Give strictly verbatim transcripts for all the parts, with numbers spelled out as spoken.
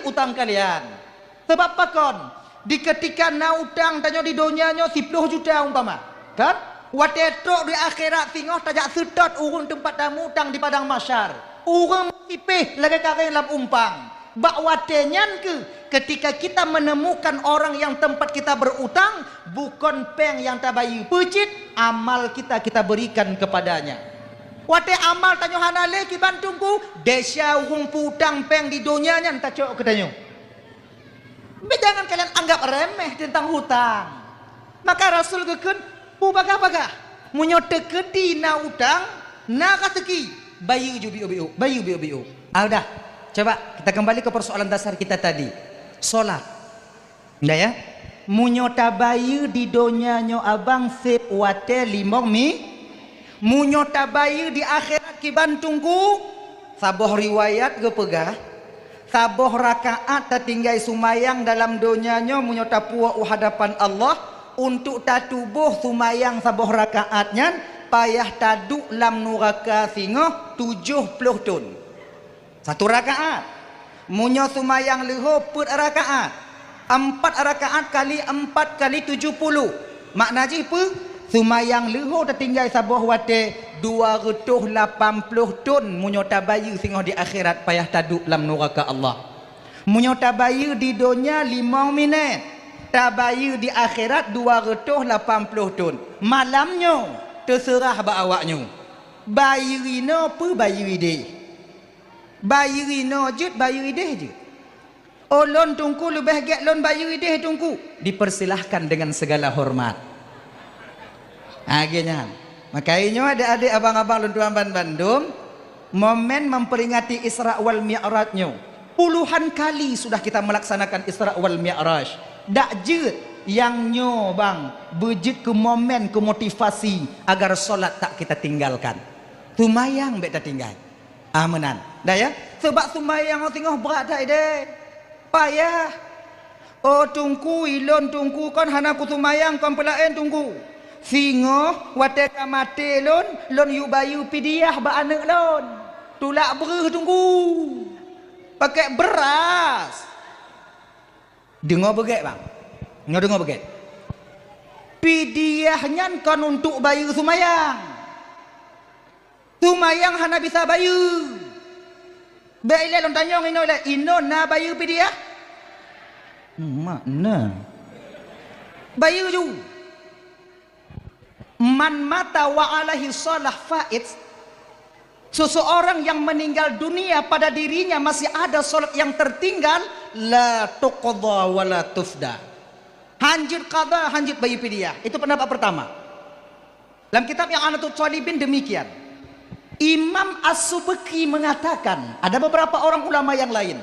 utang kalian. Sabab pakon? Di keutika na utang tanyoe di donya nyoe siploh juta umpama, kan? Watée trok di akhirat singoh tajak seutôt ureuëng teumpat tamu utang di padang mahsyar. Ureuëng sipéh lagée karéng lam umpang. Bak watée nyan keuh, ketika kita menemukan orang yang tempat kita berutang, bukon péng nyang tabayeue, peucit amal kita, kita berikan kepadanya. Watée amal tanyoe hana lé kiban teungku, desya ureuëng peu-utang péng di donya nyan tacok keu tanyoe. Bék jangan kalian anggap remeh teuntang hutang. Maka Rasul geukheun, "Peubagah-bagah, meunyoe teukeudi na utang, na raseuki, bayeue ju biôk-biôk, bayeue biôk-biôk." Ah, udah. Coba kita kembali ke persoalan dasar kita tadi. Solat. Nda ya? Meunyoe tabayeue di donya nyoe abang sép watée limong mi, meunyoe tabayeue di akhirat kiban teungku, saboh riwayat geupeugah, saboh rakaat tatinggai sumayang dalam donya nyoe meunyoe tapuwoe u hadapan Allah, untuk tatuboh sumayang saboh rakaat nyan payah taduek lam nuraka singoh tujoh ploh thon. Satu rakaat. Meunyoe sumayang leuho peuet rakaat, empat rakaat kali empat kali tujoh puluh, makna jih peue? Sumayang leuho tatinggai saboh watée dua reutôh lapan ploh thon meunyoe tabayeue singoh di akhirat payah taduek lam nuraka Allah. Meunyoe tabayeue di donya limong minét, tabayeue di akhirat dua reutôh lapan ploh thon. Malam nyoe teuseurah bak awak nyoe. Bayeue inoe peue bayeue ideh? Bayeue inoe jeuet, bayeue ideh jeuet. Oh, lôn teungku leubeh gét lôn bayeue ideh teungku. Dipersilahkan dengan segala hormat. Ha, lagée nyan. Maka nyoe adék-adék, abang-abang lôn tuan ban bandum, momen memperingati Isra wal Mi'raj nyoe, puluhan kali sudah kita melaksanakan Isra wal Mi'raj. Dak jeuet nyang nyoe bang, beujeuet keu momen, keu motivasi agar solat tak kita tinggalkan. Sumayang bék tatinggai. Ah, meunan. Dah ya? Sabab sumayang singoh brat that ideh. Payah. Oh, teungku, ilôn teungku kon hana kusumayang kon peulaén teungku. Singoh watée ka maté lôn, lôn yue bayeue pidiah bak aneuëk lôn. Tulak breuh teungku. Pakai beras. Deungoe beugét, bang. Nyoe deungoe beugét. Pidiah nyan kon untuk bayeue sumayang. Sumayang hana bisa bayeue. Bék ilée lôn tanyong inoe ilée, inoe na bayeue pidiah? Mak na. Bayeue ju. Man mata wa alaihi shalah fait. Seseorang yang meninggal dunia pada dirinya masih ada salat yang tertinggal, la tuqda wa la tufda. Hanjeuet qada, hanjeuet bayeue pidiah. Itu pendapat pertama. Lam kitab I'anatut Thalibin demikian. Imam As-Subki mengatakan, ada beberapa orang ulama yang lain,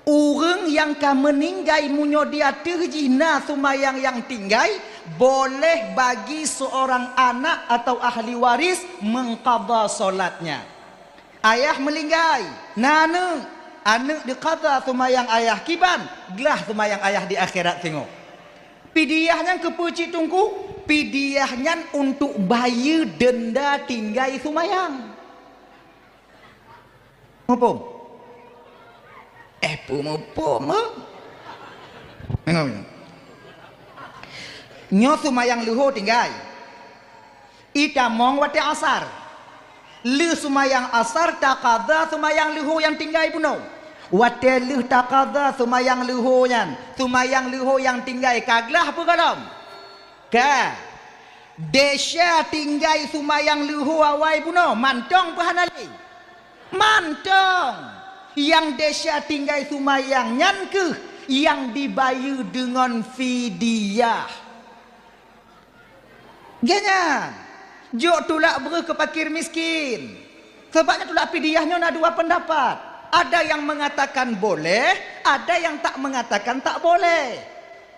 ureuëng nyang ka meuninggai meunyoe di ateueh jih na sumayang nyang tinggai, boleh bagi seorang anak atau ahli waris mengqadha salatnya. Ayah meuninggai, na aneuëk, aneuëk diqadha sumayang ayah kiban, glah sumayang ayah di akhirat singoh. Pidiah nyan keupeue cit teungku? Pidiah nyan untuk bayeue deunda tinggai sumayang. Muphom? Eh, peue muphom, eh? Tengok ni. Nyoe sumayang leuho tinggai. Itamong watée asar. Lheueh sumayang asar taqadha sumayang leuho nyang tinggai bunoe. Watée lheueh taqadha sumayang leuho nyan, sumayang leuho nyang tinggai ka glah peue gohlom? Ka. Desya tinggai sumayang leuho awai bunoe, mantong peue hana lé? Mantong. Nyang desya tinggai sumayang nyan keuh nyang dibayeue deungon fidyah. Geuhnyan, jok tulak breuh keu fakir miskin. Sabab nyan tulak pidiah nyoe na dua pendapat. Ada yang mengatakan boleh, ada yang tak mengatakan tak boleh.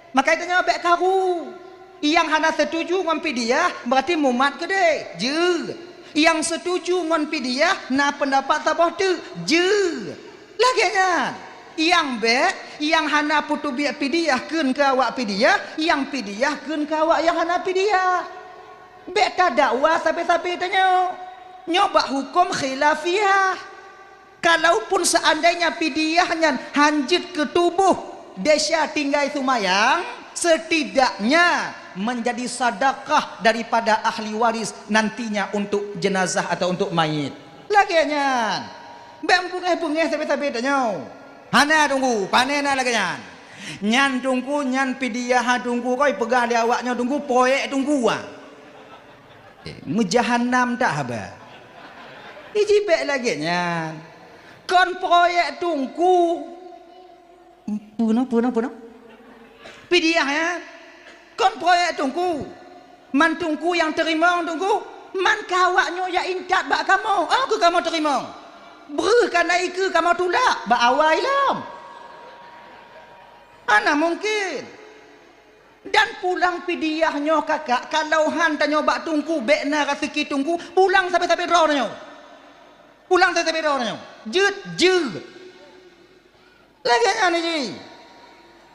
Maka itu nyoe bék karu. Nyang hana setuju ngon pidiah, berarti mumat keudeh. Jeuet. Nyang setuju ngon pidiah, na pendapat saboh teuk. Jeuet. Lagée nyan, nyang bék, nyang hana peutubiet pidiah kheun keu awak pidiah, nyang pidiah kheun keu awak nyang hana pidiah. Bék tadakwa sabe-sabe tanyoe. Nyoe bak huköm khilafiyah. Kalaupun seandainya pidiah nyan hanjeuet keu tuboh desya tinggai seumayang, setidaknya menjadi sadakah daripada ahli waris nantinya untuk jenazah atau untuk mayit. Lagée nyan. Bék beungéh-beungéh sabé-sabé tanyoe. Hana teungku, pane na lagée nyan. Nyan teungku, nyan pidiah teungku, koi peugah lé awaknyoe teungku, proyek teungku ah. Eh, meujahanam that haba. Iji bék lagée nyan. Kon proyek teungku. Puna, puna, puna. Pidiah ya. Kon proyek teungku. Man teungku nyang teurimong teungku. Man ka awaknyoe ya intat bak kamoe. Oh, keu kamoe teurimong. Breuh kana ikeue kamoe tulak bak awai lom. Hana mungkin. Dan pulang pidiah nyoe kakak, kalau han tanyoe bak teungku, bék na raseuki teungku, pulang sabé-sabé droe tanyoe. Pulang sabé-sabé droe tanyoe. Jeuet, jeuet. Lagée nyan ji.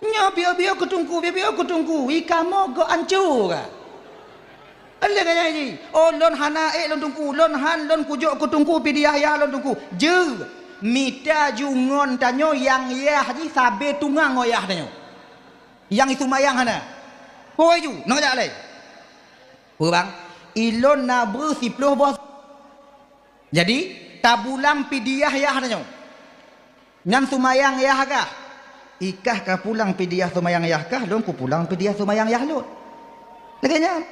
Nyoe biôh-biôh keu teungku, biôh-biôh keu teungku, i kamoe gok ancô ka. Lagée nyan ji. Oh, lôn hana ék lôn teungku, lôn han lôn kujok keu teungku pidiah yah lôn teungku. Jeuet. Mita ju ngon tanyoe nyang yah ji sabé tungang ngon yah tanyoe. Nyang iseumayang hana. Hôi ju, nang jak lé. Peue bang? Ilôn na breuh siploh boh. Jadi, tabulang pidiah yah tanyoe. Nyan seumayang yah kah? Ikah ka pulang pidiah seumayang yah kah, lôn kupulang pidiah seumayang yah lôn. Lagée nyan.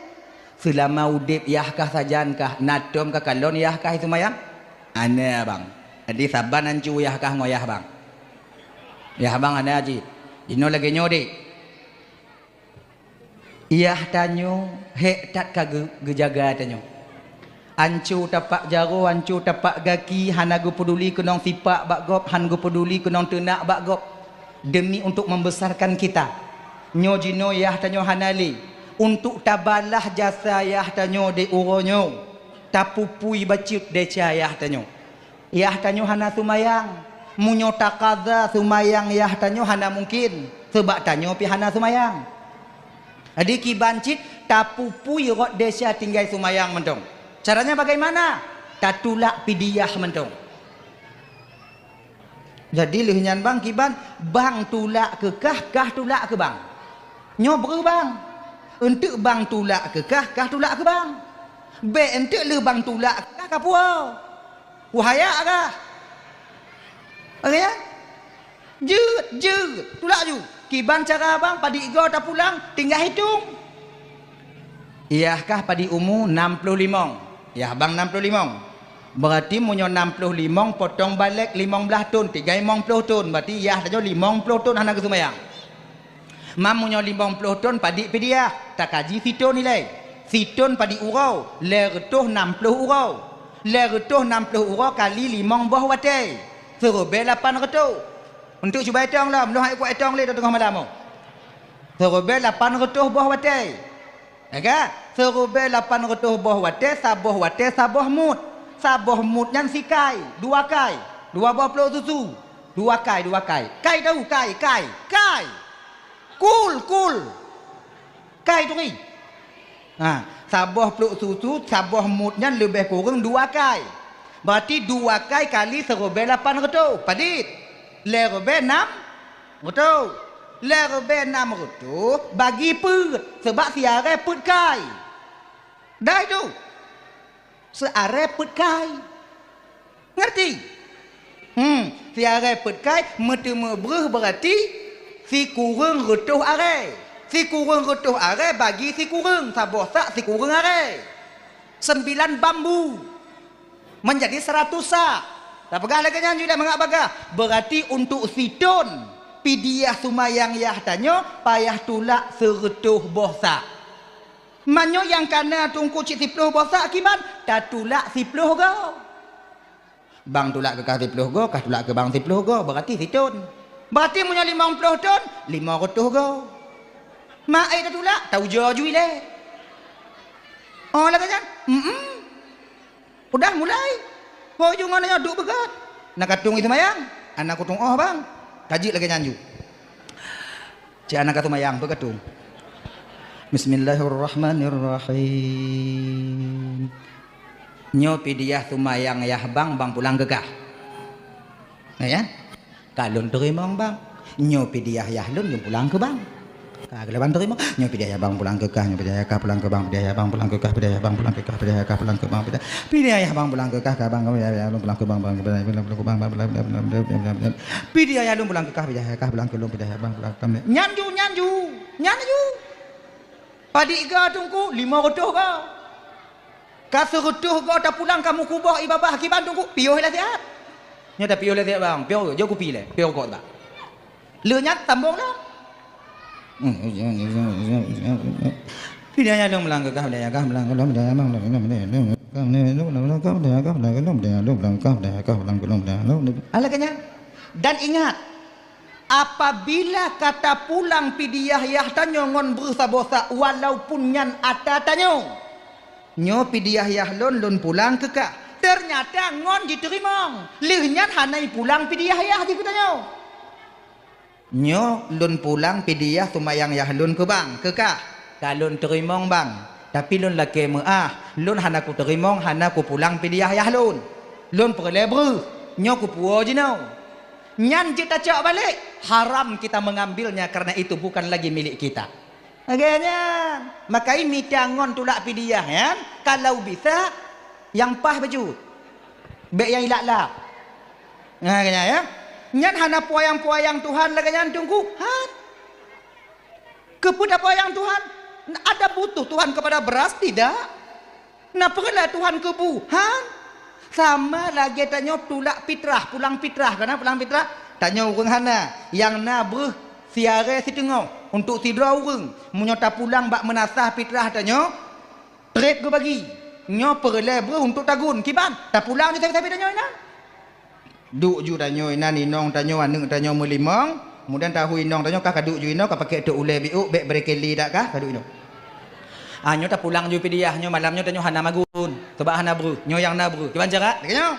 Seulama udeb yah kah sajan kah, na tom ka kalon yah kah seumayang? Hana bang. Jadi saban ancô yah kah ngon yah bang. Yah bang hana cit. Jinoe lagée nyoe deh. Yah tanyoe hék that ka geu-, geujaga tanyoe. Ancô tapak jaroe, ancô tapak gaki, hana geupeuduli keunong sipak bak gob, han geupeuduli keunong teunak bak gob, demi untuk membesarkan kita. Nyoe jinoe yah tanyoe hana lé. Untuk tabalah jasa yah tanyoe di uroe nyoe, tapupui bacut desya yah tanyoe. Yah tanyoe hana seumayang. Meunyoe takaza seumayang yah tanyoe hana mungken, seubab tanyoe pih hana seumayang. Jadi kiban cit tapupui rot desya tinggai seumayang mantong. Caranya bagaimana? Tatulak pidiah mantong. Jadi lheueh nyan bang kiban, bang tulak keu kah, kah tulak keu bang. Nyoe breuh bang. Eunteuk bang tulak keu kah, kah tulak keu bang. Bék eunteuk lheueh bang tulak keu kah, ka puwoe. Wahai agah. Oke ya? Jeuet, jeuet. Tulak ju. Kiban cara bang, padit goe tapulang, tinggai hitong. Yah kah padit umu nam ploh limong. Yah bang nam ploh limong. Berarti meunyoe nam ploh limong potong balek limong blaih thon, tinggai limong ploh thon. Berarti yah tanyoe limong ploh thon hana geuseumayang. Mam meunyoe limong ploh thon padit pidiah, takaji sithon ilée. Sithon padit uroe, lhée reutôh nam ploh uroe. Lhée reutôh nam ploh uroe kali limong boh watée, siribée lapan reutôh. Eunteuk cuba itong lom, lôn hana kuat itong lé teungoh malam nyoe. Siribée lapan reutôh boh watée. Ya kan? Siribée lapan reutôh boh watée, saboh watée saboh mut. Saboh mut nyan sikai, dua kai. Dua boh plôk susu. Dua kai, dua kai. Kai tahu, kai, kai, kai. Kul, kul. Kai turi. Ha, saboh plôk susu, saboh mut nyan leubeh kureueng dua kai. Berarti dua kai kali siribée lapan reutôh. Padit? Lhée ribée nam reutôh. Lhée ribée nam reutôh bagi peuet, seubab siarée peuet kai. Dai tu. Siarée peuet kai. Ngerti? Hmm, siarée peuet kai meuteumé breuh berarti sikureueng reutôh arée. Sikureueng reutôh arée bagi sikureueng, saboh sak sikureueng arée. Sembilan bambu. Menjadi seratus sak. Tapeugah lagée nyan ju dah mangat bagah. Berarti untuk sithon pidiah seumayang yah tanyoe payah tulak seureutôh boh sak. Meunyoe nyang kana teungku cit siploh boh sak kiban, tatulak siploh goe. Bang tulak keu kah siploh goe, kah tulak keu bang siploh goe, berarti sithon. Berarti meunyoe limong ploh thon, limong reutôh goe. Mak ai tatulak, taujoe ju ilée. Oh, lagée nyan? Mm-mm. Udah mulai. Ho ju ngon nyoe duek beugét. Na katong seumayang. Hana kutong oh bang. Ka jeuet lagée nyan ju. Cit hana ka seumayang, peu katong. Bismillahirrahmanirrahim. Nyoe pidiah seumayang yah bang, bang pulang keu kah. Ya? Ka lôn teurimong, Bang. Nyoe pidiah yah lôn, lôn pulang keu Bang. Ka geuleubang teurimong. Nyoe pidiah yah Bang pulang keu kah, nyoe pidiah yah kah pulang keu Bang, pidiah yah Bang pulang keu kah, pidiah yah Bang pulang keu kah, pidiah yah kah pulang keu Bang, pidiah, pidiah yah Bang pulang keu kah, ka Bang, pidiah yah lôn pulang keu Bang, Bang, pidiah yah lôn pulang keu Bang, Bang, Bang, Bang, Bang, Bang, Bang, Bang. Pidiah yah lôn pulang keu kah, pidiah yah kah pulang keu lôn, pidiah yah Bang pulang keu kah. Nyan ju, nyan ju, nyan ju. Padit ga Teungku, lima reutôh ga. Ka sireutôh go tapulang kamoe kuboh i babah kiban Teungku, piôh lé siat. Nyoe tapiôh lé siat, Bang. Piôh, jok kupi lé. Piôh rukok, Bang. Lheueh nyan tambong lom. Pidiah yah lôn pulang keu kah, pidiah yah kah pulang keu lôn, pidiah yah Bang, pidiah yah Bang, pidiah yah kah pulang keu lôn, pidiah yah kah pulang keu lôn, pidiah yah kah pulang keu lôn, pidiah yah kah pulang keu lôn. Alah keu nyan. Dan ingat, apabila ka tapulang pidiah yah tanyoe ngon breuh saboh sa, walaupun nyan ata tanyoe, nyoe pidiah yah lôn, lôn pulang keu kah. Teunyata ngon jiteurimong, lheueh nyan hana ipulang pidiah yah jih keu tanyoe. Nyoe lôn pulang pidiah seumayang yah lôn keu Bang, keu kah. Ka lôn teurimong, Bang, tapi lôn lakée meuáh, lôn hana kuteurimong, hana kupulang pidiah yah lôn. Lôn peureulée breuh, nyoe kupuwoe jinoe. Nyan jeuet tacok balek, haram kita mengambilnya karena itu bukan lagi milik kita. Lagée nyan, makai mita ngon tulak pidiah nyan, kalau bisa nyang paih bacut. Bék nyang ilak-lak. Nah, lagée nyan, ya. Nyan hana peuyang-peuyang Tuhan lagée nyan Teungku. Han. Keupeue tapeuyang Tuhan? Ada butuh Tuhan kepada beras? Tidak. Na peureulée Tuhan keu bu? Han. Sama lagée tanyoe tulak pitrah, pulang pitrah, kana pulang pitrah. Tanyoe ureuëng hana, nyang na breuh siarée siteungoh, untuk sidroe ureuëng. Meunyoe tapulang bak meunasah pitrah tanyoe, treb geubagi. Nyoe peureulée breuh untuk tagun, kiban? Tapulang ju sabe-sabe tanyoe inan. Duek ju tanyoe inan inong tanyoe, aneuëk tanyoe meulimong, kemudian tahu inong tanyoe kah kaduek ju inoe, kapakée teuk ulée biôk, bék brekeli dak kah kaduek inoe. Ah, nyoe tapulang ju pidiah, nyoe malam nyoe tanyoe hana magun, sabab hana breuh, nyoe nyang na breuh. Kiban cara? Lagée nyoe.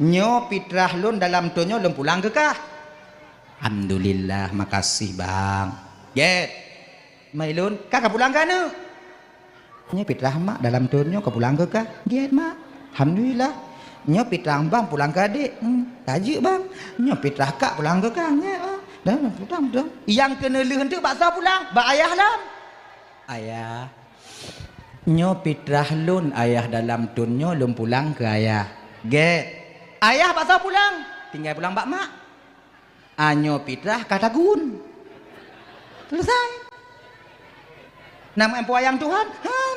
Nyoe pitrah lôn dalam thon nyoe lôn pulang keu kah. Alhamdulillah, makasih, Bang. Gét. Mai lôn, kah kapulang keu aneuëk. Nyoe pitrah mak dalam thon nyoe kapulang keu kah. Gét, Mak. Alhamdulillah. Nyoe pitrah bang pulang keu adék. Hmm, tajeuek, Bang. Nyoe pitrah kak pulang keu kah. Gét, Bang. Dah, dah, dah, dah. Nyang keuneulheueh teuk bak soe pulang? Bak ayah lom. Ayah. Nyoe pitrah lôn ayah dalam thon nyoe lôn pulang keu ayah. Gét. Ayah bak soe pulang? Tinggai pulang bak mak. Anyoe pitrah ka tagun. Selesai. Nama empu ayang Tuhan? Han.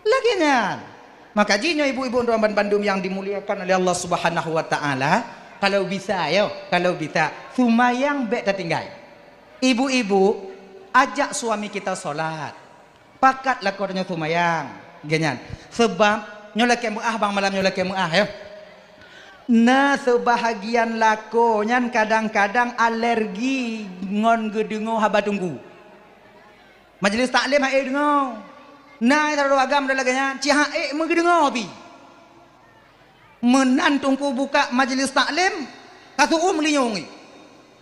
Lagée nyan. Maka jih nyoe ibu-ibu dan bandum yang dimuliakan oleh Allah Subhanahu wa taala, kalau bisa yo, kalau bisa, sumayang bék tatinggai. Ibu-ibu, ajak suami kita salat. Pakat lakoe tanyoe sumayang. Lagée nyan. Sebab nyoe lakée meuáh bang malam nyoe lakée meuáh yo. Na seubahagian lakoe nyan kadang-kadang alergi ngon geudeungoe haba Teungku. Majelis taklim han ék deungoe. Na sidroe agam lagée nyan, cit han ék meugeudeungoe pih. Meunan Teungku buka majelis taklim, ka seuuem linyueng.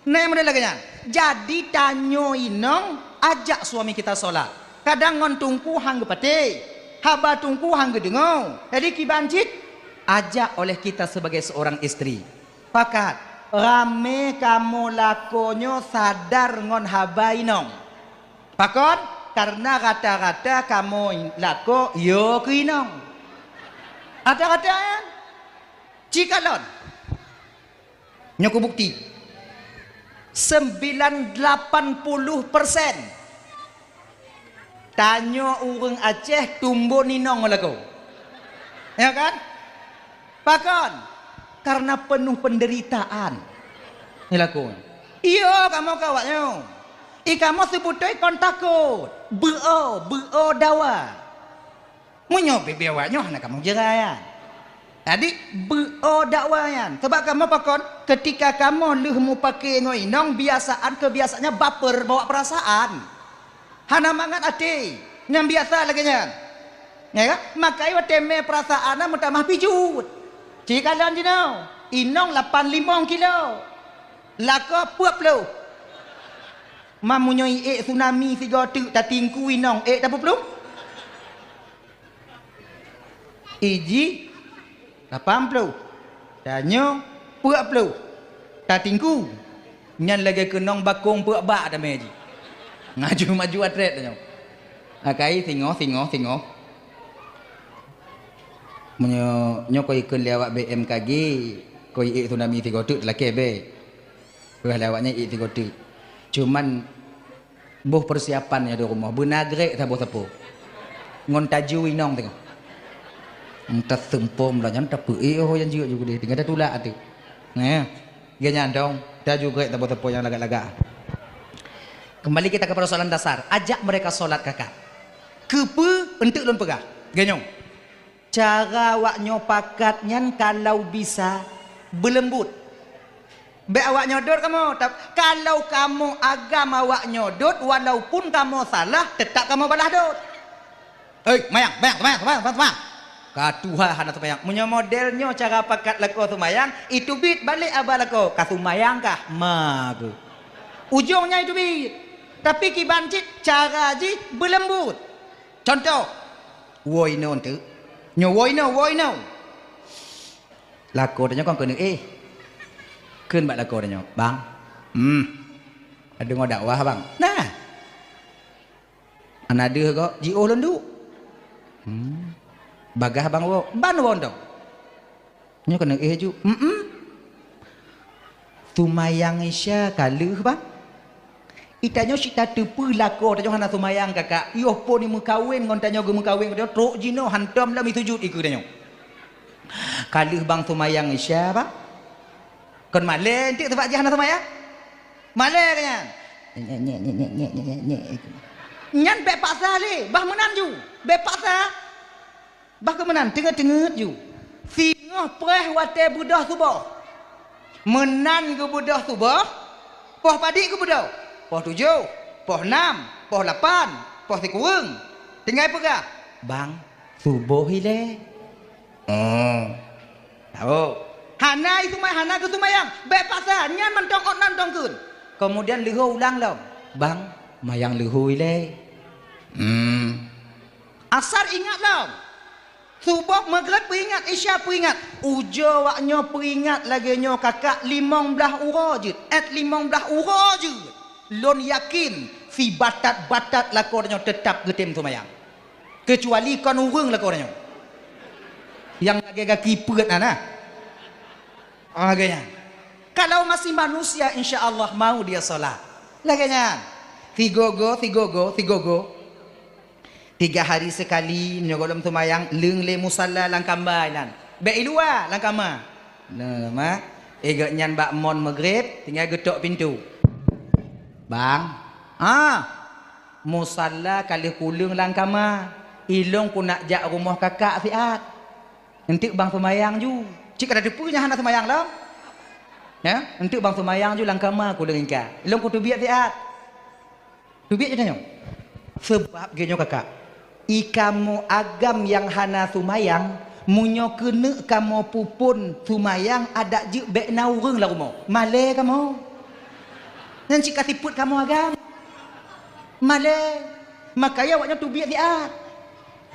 Nah, model lagée nyan. Jadi tanyoe inong ajak suami kita salat. Kadang ngon Teungku han geupatéh, haba Teungku han geudeungoe. Jadi kiban cit ajak oleh kita sebagai seorang istri. Pakat, ramé kamoe lakoe nyoe sadar ngon haba inong. Pakon? Karena rata-rata kamoe lakoe yo keu inong. Rata-rata nyan. Cikalon. Nyoe kubukti. Sembilan lapan puluh persen. Tanyoe ureuëng Aceh tumbon inong lakoe. Ya kan? Pakon? Karena penuh penderitaan. Nyoe lakoe. Iyo, kamoe keu awak nyoe. I kamoe seubeutôi kon takot. Beuo, beuo dawa. Meunyoe bibie awak nyoe hana kamoe jeurai nyan. Jadi, beuo dawa nyan. Sabab kamoe pakon, ketika kamoe lheueh mupake ngon inong, biasaan keubiasaannya baper bawa perasaan. Hana mangat até. Nyang biasa lagée nyan. Ya kan? Makai watée mé perasaan na meutamah pijuet. Cikalon jinoe, inong lapan limong kilo. Lakoe peuet ploh. Mam meunyoe iék tsunami sigoe teuk tatingku inong ék tapeuplong? Iji lapan ploh. Tanyoe Peuet ploh. Tatingku. Nyan lagée keunong bakong peuet bak tamé jih. Ngaju maju atret tanyoe. Akai singoh, singoh, singoh. Meunyoe nyoe koi ikheun lé awak B M K G, koi ék tsunami sigoe teuk teulakée bèk. Wah lé awaknyan ék sigoe teuk. Cuman boh peusiapan nyoe di rumoh, beuna grek saboh sapo. Ngon taju inong teungoh. Entah seumpom lah nyan tapeuék oh nyang jeuet ju keudeh, tinggai tatulak ateueh. Nah, geuh nyan dong, taju grek saboh sapo nyang lagak-lagak. Kembali kita ke persoalan dasar, ajak mereka sholat kakak. Keupeue enteuk lôn peugah? Geuh nyoe. Cara awaknyoe pakat nyan kalau bisa beuleumbut. Bék awaknyoe dot kamoe, tap-, kalau kamoe agam awaknyoe dot, walaupun kamoe salah, teutap kamoe balah dot. "Hei, mayang, mayang, mayang, mayang, mayang, mayang." Ka tuha hana seumayang. Meunyoe model nyoe cara pakat lakoe seumayang, iteubiet balek aba lakoe, "Ka seumayang kah?" Ma ku. Ujong nyan iteubiet. Tapi kiban cit cara jih beuleumbut. Contoh, woe inoe teuk. Nyoe woe inoe, woe inoe. Lakoe tanyoe kon keuneuk éh. Kheun bak lakoe tanyoe, "Bang, hmm, ka deungoe dakwah, Bang?" "Nah." "Hana deuh gob?" "Jiôh lôn duek." "Hmm. Bagaih Bang woe?" "Ban woe dong." Nyoe keuneuk éh ju. Mm-mm. Seumayang Isya ka lheueh, Bang. Itanyoe cit tateupeue lakoe tanyoe hana seumayang kakak. Yoh phon meukawen ngon tanyoe geumeukawen, tanyoe trok jinoe hantom lom sujut ikeue tanyoe. Ka lheueh Bang seumayang Isya, Bang. Kon malée enteuk sabab jih hana seumayang? Malée ka nyan. Nyek, nyek, nyek. Nyan bék paksa lé, bah meunan ju. Bék paksa. Bah keu meunan, teungeut-teungeut ju. Singoh preh watée beudôh suboh. Meunan geubeudôh suboh, poh padit geubeudôh. Poh tujoh, poh nam, poh lapan, poh sikureueng. Tinggai peugah, "Bang, suboh ilée." Oh. Tahu. Hana isumai-, hana geuseumayang. Bék paksa, nyan mantong ot nan tong kheun. Keumudian leuho ulang lom. "Bang, mayang leuho ilée." Hmm. Asar ingat lom. Suboh, Maghrib peuingat, Isya peuingat. Ujoe wak nyoe peuingat lagée nyoe kakak limong blaih uroe jeuet. Ét limong blaih uroe jeuet. Lôn yakin, sibatat-batat lakoe tanyoe teutap geutem seumayang. Keucuali kon ureuëng lakoe tanyoe. Nyang lagée gaki peuet na, na. Ah, lagée nyan. Kalau masih manusia, insya Allah mau dia sholat. Lagée nyan. Sigogo, sigogo, sigogo. Tiga hari sekali, meunyoe gohlom seumayang, leueng lé musalla lam kama inan. Bék i luwa, lam kama. Lam kama. Eh, gobnyan bak mon Maghrib, tinggai geutok pintoe. "Bang, ah, musalla ka lheueh kuleueng lam kama. Ilong kunak jak rumoh kakak siat. Enteuk bang seumayang ju." Cit ka tateupeue nyan hana seumayang lom. Ya, enteuk bang seumayang ju lam kama kuleueng ingka. Ilong kuteubiet siat. Teubiet ju tanyoe. Seubab geuh nyoe kakak. I kamoe agam nyang hana seumayang, meunyoe keuneuk kamoe peuphon seumayang adak jeuet bék na ureuëng lam rumoh. Malée kamoe. Nyan cit ka sifeuet kamoe agam. Malée. Makajih awaknyoe teubiet siat.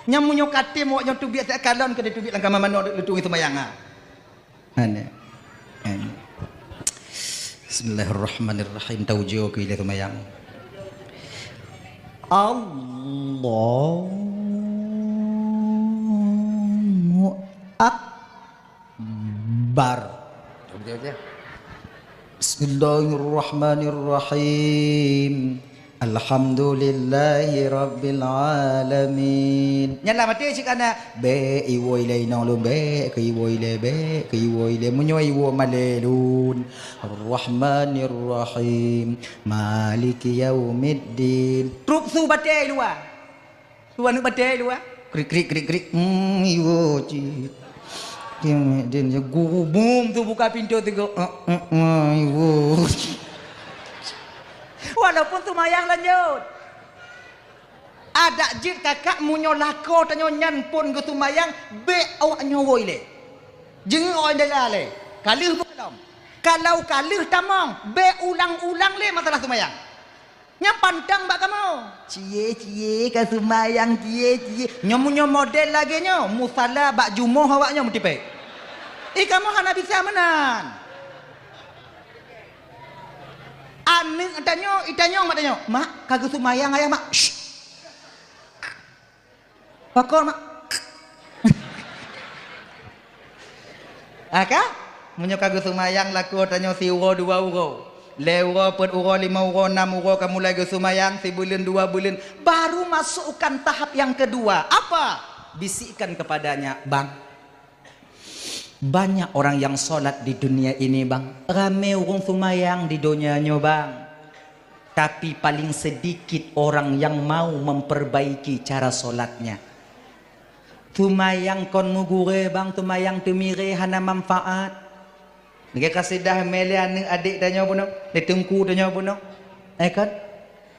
Nyang meunyoe katem awaknyoe teubiet siat, kalon keu teubiet lam kama manoe leutueng seumayang, ha. Aneh. Aneh. Bismillahirrahmanirrahim. Taujoe keu ilée seumayang. Allahu Akbar. Bismillahirrahmanirrahim. Alhamdulillahirabbil alamin. Nyan lah maté cit kana, "Bék iwoe ilée inong lôn, bék keu iwoe ilée, bék keu iwoe ilée. Meunyoe iwoe malée lôn." Ar-Rahmanir Rahim. Maliki yaumiddin. Trup su batée luwa. Su aneuk batée luwa. Krik, krik, krik, krik. Hmm, iwoe cit. Yaumiddin, ya guru bum su buka pintoe teugok. Eh, eh, eh, iwoe. Walaupun seumayang lanjut. Adak jeuet kakak meunyoe lakoe tanyoe nyan phon geuseumayang, bék awaknyoe woe ilée. Jeungeuk awaknyoe dela lé. Ka lheueh beukalon. Kalau ka lheueh tamong, bék ulang-ulang lé masalah seumayang. Nyan pantang bak kamoe. Cie, cie, ka seumayang, cie, cie. Nyoe meunyoe model lagée nyoe, musala bak jumoh awaknyoe meutipék. Eh, kamoe hana bisa meunan. Aneuk tanyoe, itanyong mak tanyoe, "Mak, ka geuseumayang ayah, Mak?" "Syh." "Pakon, Mak?" Ha ka? Meunyoe ka geuseumayang lakoe tanyoe siuroe dua uroe, lhée uroe, peuet uroe, limong uroe, nam uroe ka mulai geuseumayang, sibuleuen dua buleuen, baru masukkan tahap nyang keudua. Apa? Bisikkan kepadanya, "Bang, banyak orang yang sholat di dunia ini, Bang. Ramé ureuëng seumayang di donya nyoe, Bang. Tapi paling sedikit orang yang mau memperbaiki cara sholatnya. Seumayang kon meugurée, Bang, seumayang teumirée hana manfaat." Lagée kasidah mé lé aneuk adék tanyoe bunoe, lé teungku tanyoe bunoe. Eh, kon?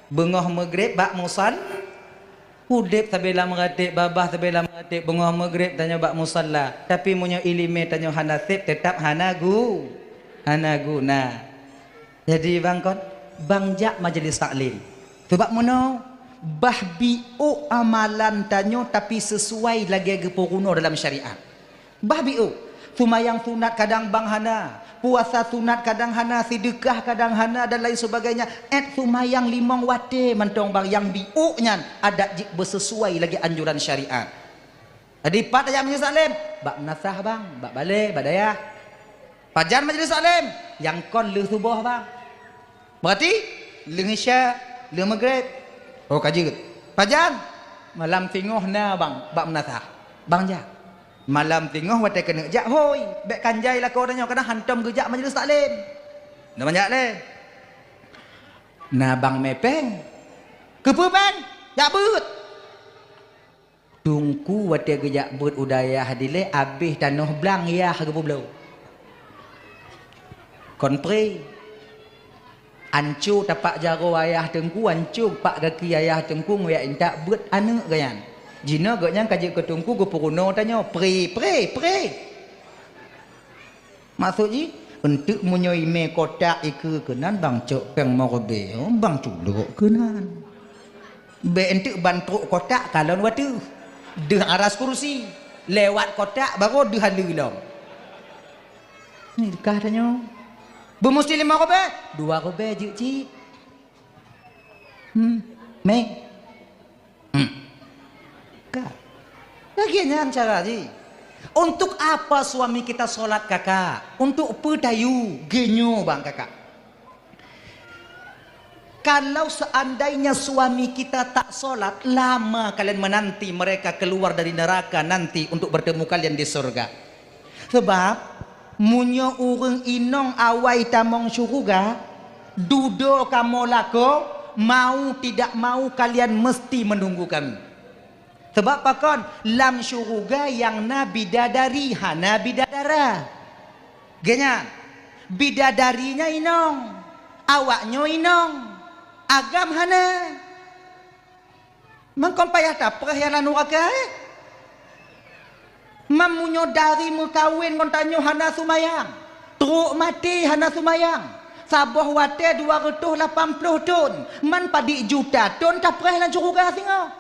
Beungoh meugreb bak musal-, udeb sabé lam ratéb, babah sabé lam ratéb, beungoh meugreb tanyoe bak musalla. Tapi meunyoe iéleumé tanyoe hana sép, teutab hana gu-, hana guna. Jadi, Bang, kon, Bang jak majelis taklim. Sabab meunoe, bah biôk amalan tanyoe tapi seusuai lagée geupeurunoe dalam syariat. Bah biôk, seumayang sunat kadang Bang hana, puasa sunat kadang hana, seudeukah kadang hana dan lain sebagainya. Ét seumayang limong watée mantong Bang, nyang biôk nyan adat jih beuseusuai lagée anjuran syariat. Jadi, pat tajak majelis taklim? Bak meunasah, Bang, bak balée, bak dayah. Pajan majelis taklim? Nyang kon lheueh suboh, Bang. Berarti lheueh isya, lheueh meugreb. Oh, ka jeuet. Pajan? Malam singoh na, Bang, bak meunasah. Bang jak. Malam singoh watée keuneuk jak, hôi, bék kanjai lakoe tanyoe, kadang hantom geujak majelis taklim. Na, Bang, jak lé. Na, Bang, mé péng. Keupeue péng? Jak beuet. Teungku watée geujak beuet u dayah dilée, abéh tanoh blang yah geupeubloe. Kon pré. Anco tapak jaroe ayah teungku, anco pak gaki ayah teungku, nguyak intat beuet aneuk geuh nyan. Jinoe geuh nyan ka jeuet keu teungku geupeurunoe tanyoe, pré, pré, pré. Maksud jih, eunteuk meunyoe imé kotak ikeue keunan, Bang cok péng meureubeue, Bang culok keunan. Bék eunteuk ban trok kotak kalon wateuh. Deuh aras kursi. Lewat kotak baru deuh aleue lom. Ni kah tanyoe. Beumusti limong ribée? Dua ribée jeuet cit. Hmm. Mé. Hmm. Ka. Lagée nyan cara jih. Untuk apa suami kita sholat, Kakak? Untuk peue tayue? Geunyoe, Bang, Kakak. Kalau seandainya suami kita tak sholat, lama kalian menanti mereka keluar dari neraka nanti untuk bertemu kalian di surga. Sebab, meunyoe ureuëng inong awai tamong syeuruga, dudoe kamoe lakoe, mau tidak mau kalian mesti menunggu kami. Sebab pakon? Lam syeuruga nyang na bidadari, hana bidadara. Geuh nyan, bidadari nyan inong, awaknyoe inong, agam hana. Mangkon payah tapreh nyang lam nuraka, eh? Meunyoe dari meukawen ngon tanyoe hana seumayang, trok maté hana seumayang, saboh watée dua reutôh lapan ploh thon, man padit juta thon tapreh lam syeuruga singoh.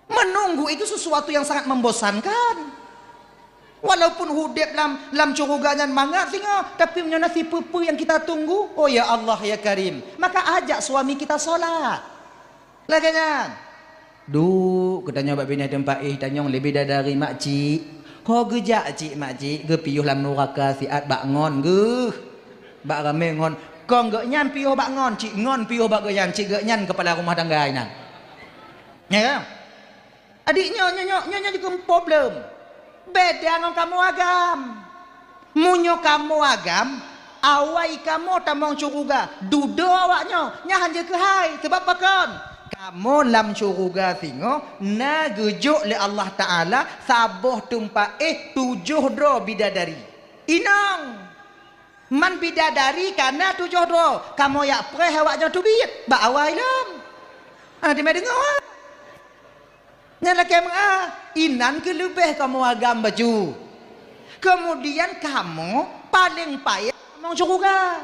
Menunggu itu sesuatu yang sangat membosankan. Walaupun udeb lam, lam syeuruga nyan mangat singoh, tapi meunyoe na sipeue-peue nyang kita tunggu, oh ya Allah, ya Karim, maka ajak suami kita sholat. Lagée nyan. Duek, geutanyoe bak binéh teumpat éh tanyong leubeh dari makcik. Ho geujak cik makcik, geupiôh lam nuraka siat bak ngon geuh. Bak ramé ngon. Kong geuhnyan piôh bak ngon, cik ngon piôh bak geuhnyan, cik geuhnyan keupala rumah tangga inan. Ya kan? Adik nyoe, nyoe, nyoe, nyoe, nyoe jikheun problem. Beda ngon kamoe agam. Meunyoe kamoe agam, awai kamoe tamong syeuruga, dudoe awaknyoe, nyan han jeuet keuhai. Sabab pakon? Kamoe lam syeuruga singoh na geujok lé Allah Taala saboh teumpat éh tujoh droe bidadari. Inong! Man bidadari ka na tujoh droe, kamoe jak preh awaknyoe teubiet bak awai lom. Ah, teuma deungoe. Nyan lakée meu'ah, inan keuh leubeh kamoe agam bacut. Keumudian kamoe paleng payah tamong syeuruga.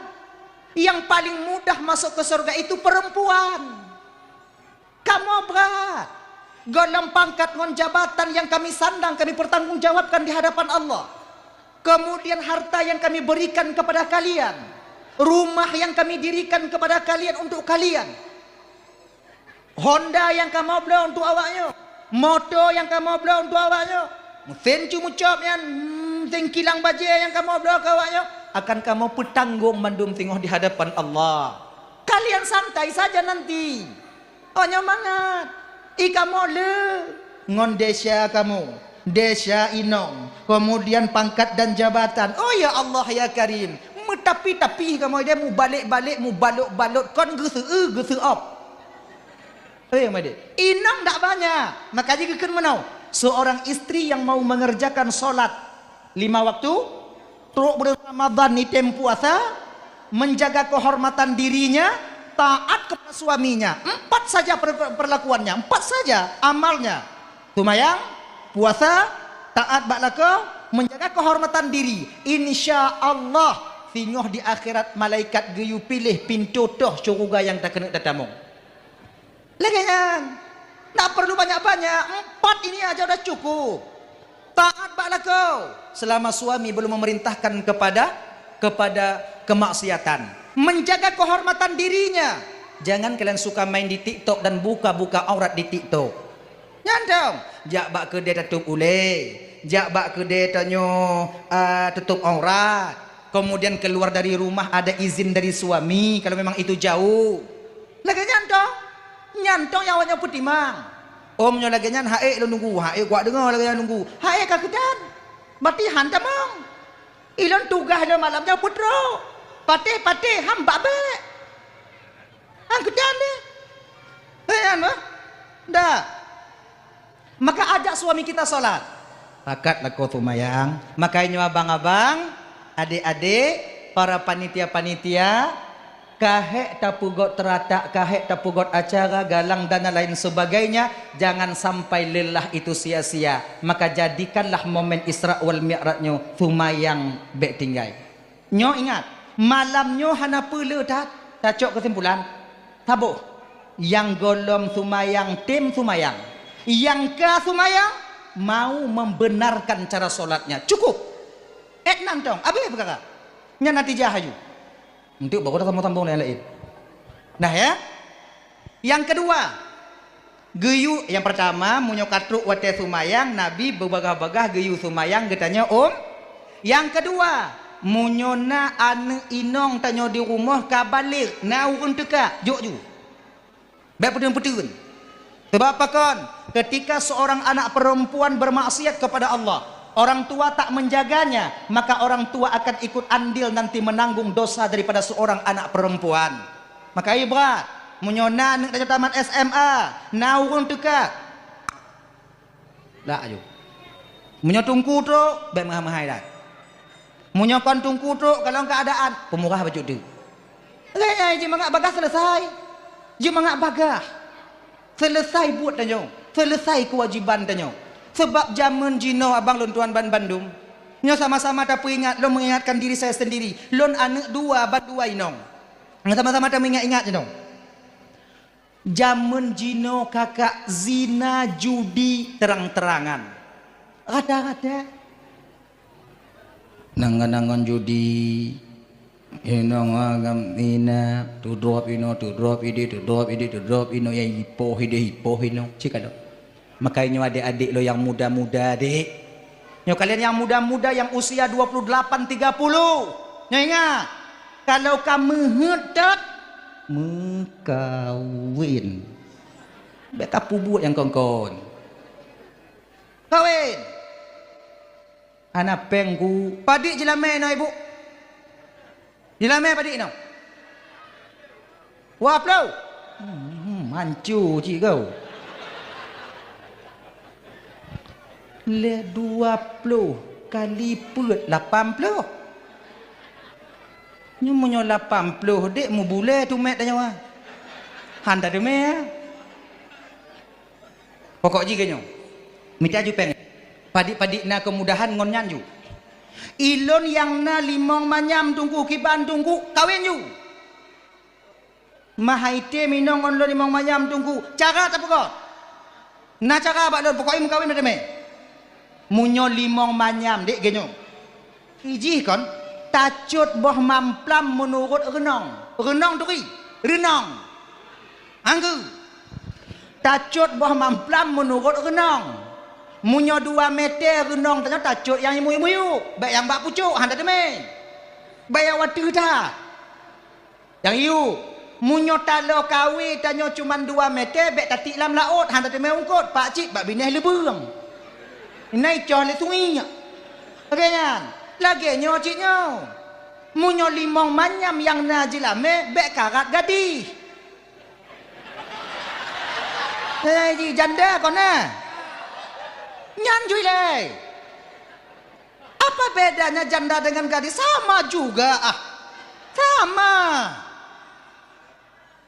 Nyang paleng mudah masok keu syeuruga itu peurempuan. Kamoe brat. Gohlom pangkat ngon jabatan nyang kami sandang kami peurtanggung jawabkan di hadapan Allah. Keumudian harta nyang kami beurikan keupada kalian. Rumah yang kami dirikan kepada kalian untuk kalian. Honda nyang kamoe bloe untuk awaknyoe. Moto nyang kamoe bloe untuk awaknyoe. Mesin cu meucop nyan, hmm, mesin kilang bajée nyang kamoe bloe keu awaknyoe, akan kamoe peutanggong mandum singoh di hadapan Allah. Kalian santai saja nanti. Oh, nyoe mangat. I kamoe le ngon desya kamoe, desya inong, kemudian pangkat dan jabatan. Oh, ya Allah, ya Karim, meutapi-tapi kamoe deh, mubalek-balek, mubalot-balot, kon geuseu-eu, geuseu-op. Eh, Made, inong dak banyak, maka jih geukheun meunoe. Seorang istri yang mau mengerjakan sholat lima waktu, trok bulan Ramadan ni tem puasa, menjaga kehormatan dirinya, taat kepada suaminya. Empat saja per-, perlakuannya, empat saja amalnya. Seumayang, puasa, taat bak lakoe, menjaga kehormatan diri. Insya Allah, singoh di akhirat malaikat geuyue piléh pintoe toh syeuruga nyang takeuneuk tatamong. Lagée nyan. Ndak perlu banyak-banyak. Empat ini aja udah cukup. Taat bak lakoe selama suami belum memerintahkan kepada, kepada kemaksiatan. Menjaga kehormatan dirinya. Jangan kalian suka main di TikTok dan buka-buka aurat di TikTok. Nyan dong. Jak bak keudè tatôp ulée. Jak bak keudè tanyoe, ah, tutôp aurat. Kemudian keluar dari rumah ada izin dari suami kalau memang itu jauh. Lagée nyan toh. Nyan toh nyang awaknyoe peutimang. Om nyoe lagée nyan, haék lôn nunggu, haék kuat deungoe lagée nyan nunggu. Haék ka keudan. Bati han tamong. Ilôn tugaih lôn malam nyoe peutrok. Patéh-patéh han bak bék. Han keudan deh. Eh, nyan bah. Dah. Maka ajak suami kita salat. Pakat lakoe seumayang. Maka nyoe abang-abang, adék-adék, para panitia-panitia, ka hék tapeugot teuratak, ka hék tapeugot acara, galang dan lain sebagainya, jangan sampai lelah itu sia-sia. Maka jadikanlah momen Isra wal Mi'raj nyoe seumayang bék tinggai. Nyoe ingat, malam nyoe hana peue le that, tacok keusimpulan. Saboh, nyang gohlom seumayang tem seumayang. Nyang ka seumayang mau membenarkan cara solatnya. Cukup. Ék nan tong, abéh peukara. Nyan natijah aju. Enteuk baru dah sambung-sambung nyang laén. Nah ya. Nyang keudua, geuyue, nyang peurtama, meunyoe ka trok watée seumayang, Nabi beubagaih-bagaih geuyue seumayang geutanyoe, um. Nyang keudua, meunyoe na aneuëk inong tanyoe di rumoh ka baligh, na ureuëng teuka, jok ju. Bék peuteun-peuteun. Sebab pakon? Ketika seorang anak perempuan bermaksiat kepada Allah, orang tua tak menjaganya, maka orang tua akan ikut andil nanti menanggung dosa daripada seorang anak perempuan. Maka ié brat, meunyoe na aneuëk tanyoe tamat S M A, na ureuëng teuka. Lak aju. Meunyoe teungku trok, bék meuhai-meuhai that. Meunyoe kon teungku trok, kalon keuadaan, peumurah bacut teuk. Lagée nyan, jeuet mangat bagaih selesai. Jeuet mangat bagaih. Selesai buet tanyoe. Selesai keuwajéban tanyoe. Sebab jamén jinoe abang lôn tuan banbandum. Nyoe sama-sama tapeuingat, lôn mengingatkan diri saya sendiri. Lôn aneuëk dua, ban dua inong. Sama-sama tameuingat-ingat jinoe. Jamén jinoe kakak zina judi terang-terangan. Rata-rata. Nang ngon judi, inong agam ina, tudrop ino, tudrop idi, tudrop idi, tudrop ino, ya ipoh idi, ipoh ino. Cik alo. Makanya nyoe adik-adik lo yang muda-muda, dek. Nyoe kalian yang muda-muda yang usia dua puluh delapan, tiga puluh. Nyoe ingat, kalau ka meuheuet that, meukawin. Bék ka pubuet nyang kon-kon. Kawin. Hana péng ku. Padit jilamé inoe, Ibu? Jilamé padit inoe? Dua ploh. Hmm, manco cit kau. Lé dua ploh kali peuet lapan ploh. Nyoe meunyoe lapan ploh dek mubulée tumet tanyoe. Han tateumé. Pokok jih keu nyoe, mita ju péng. Padit-padit na keumudahan ngon nyan ju. Ilôn nyang na limong manyam teungku, kiban teungku, kawin ju. Mahai tem inong ngon lôn limong manyam teungku, cara tapeugot. Na cara bak lôn, pokok jih meukawin na teumé. Meunyoe limong manyam, dek geuh nyoe. Ijih kon? Tacot boh mamplam meunurot reunong. Reunong turi. Reunong. Anggeue. Tacot boh mamplam meunurot reunong. Meunyoe dua mètè reunong tanyoe tacot nyang miyueb-miyueb, bèk nyang bak pucôk, hana teumé. Bèk nyang watèe that. Nyang yue, meunyoe taloe kawé tanyoe cuman dua mètè, bèk tatiek lam laôt, hana teumé ungkot, pakcit bak binéh leubeueng. Inan icoh lé sungiek. Lagèe nyan, lagèe nyoe cit nyoe. Meunyoe limong manyam nyang na jilamé, bèk karat gadih. Eh, ji janda kon na. Nyan jui lé. Apa bedanya janda dengan gadis? Sama juga, ah. Sama.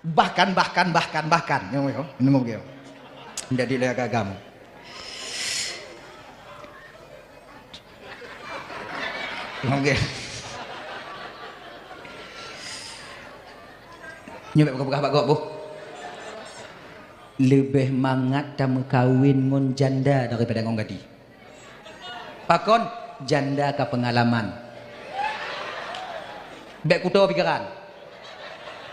Bahkan, bahkan, bahkan, bahkan. Yo, yo, nunggu, yo. Jadi lé agam. Oke. Nyoe bèk peugah bak gob, boh. Leubeh mangat tameukawen ngon janda daripada ngon gadih. Pakon? Janda ka peungalaman. Bèk kuto pikiran.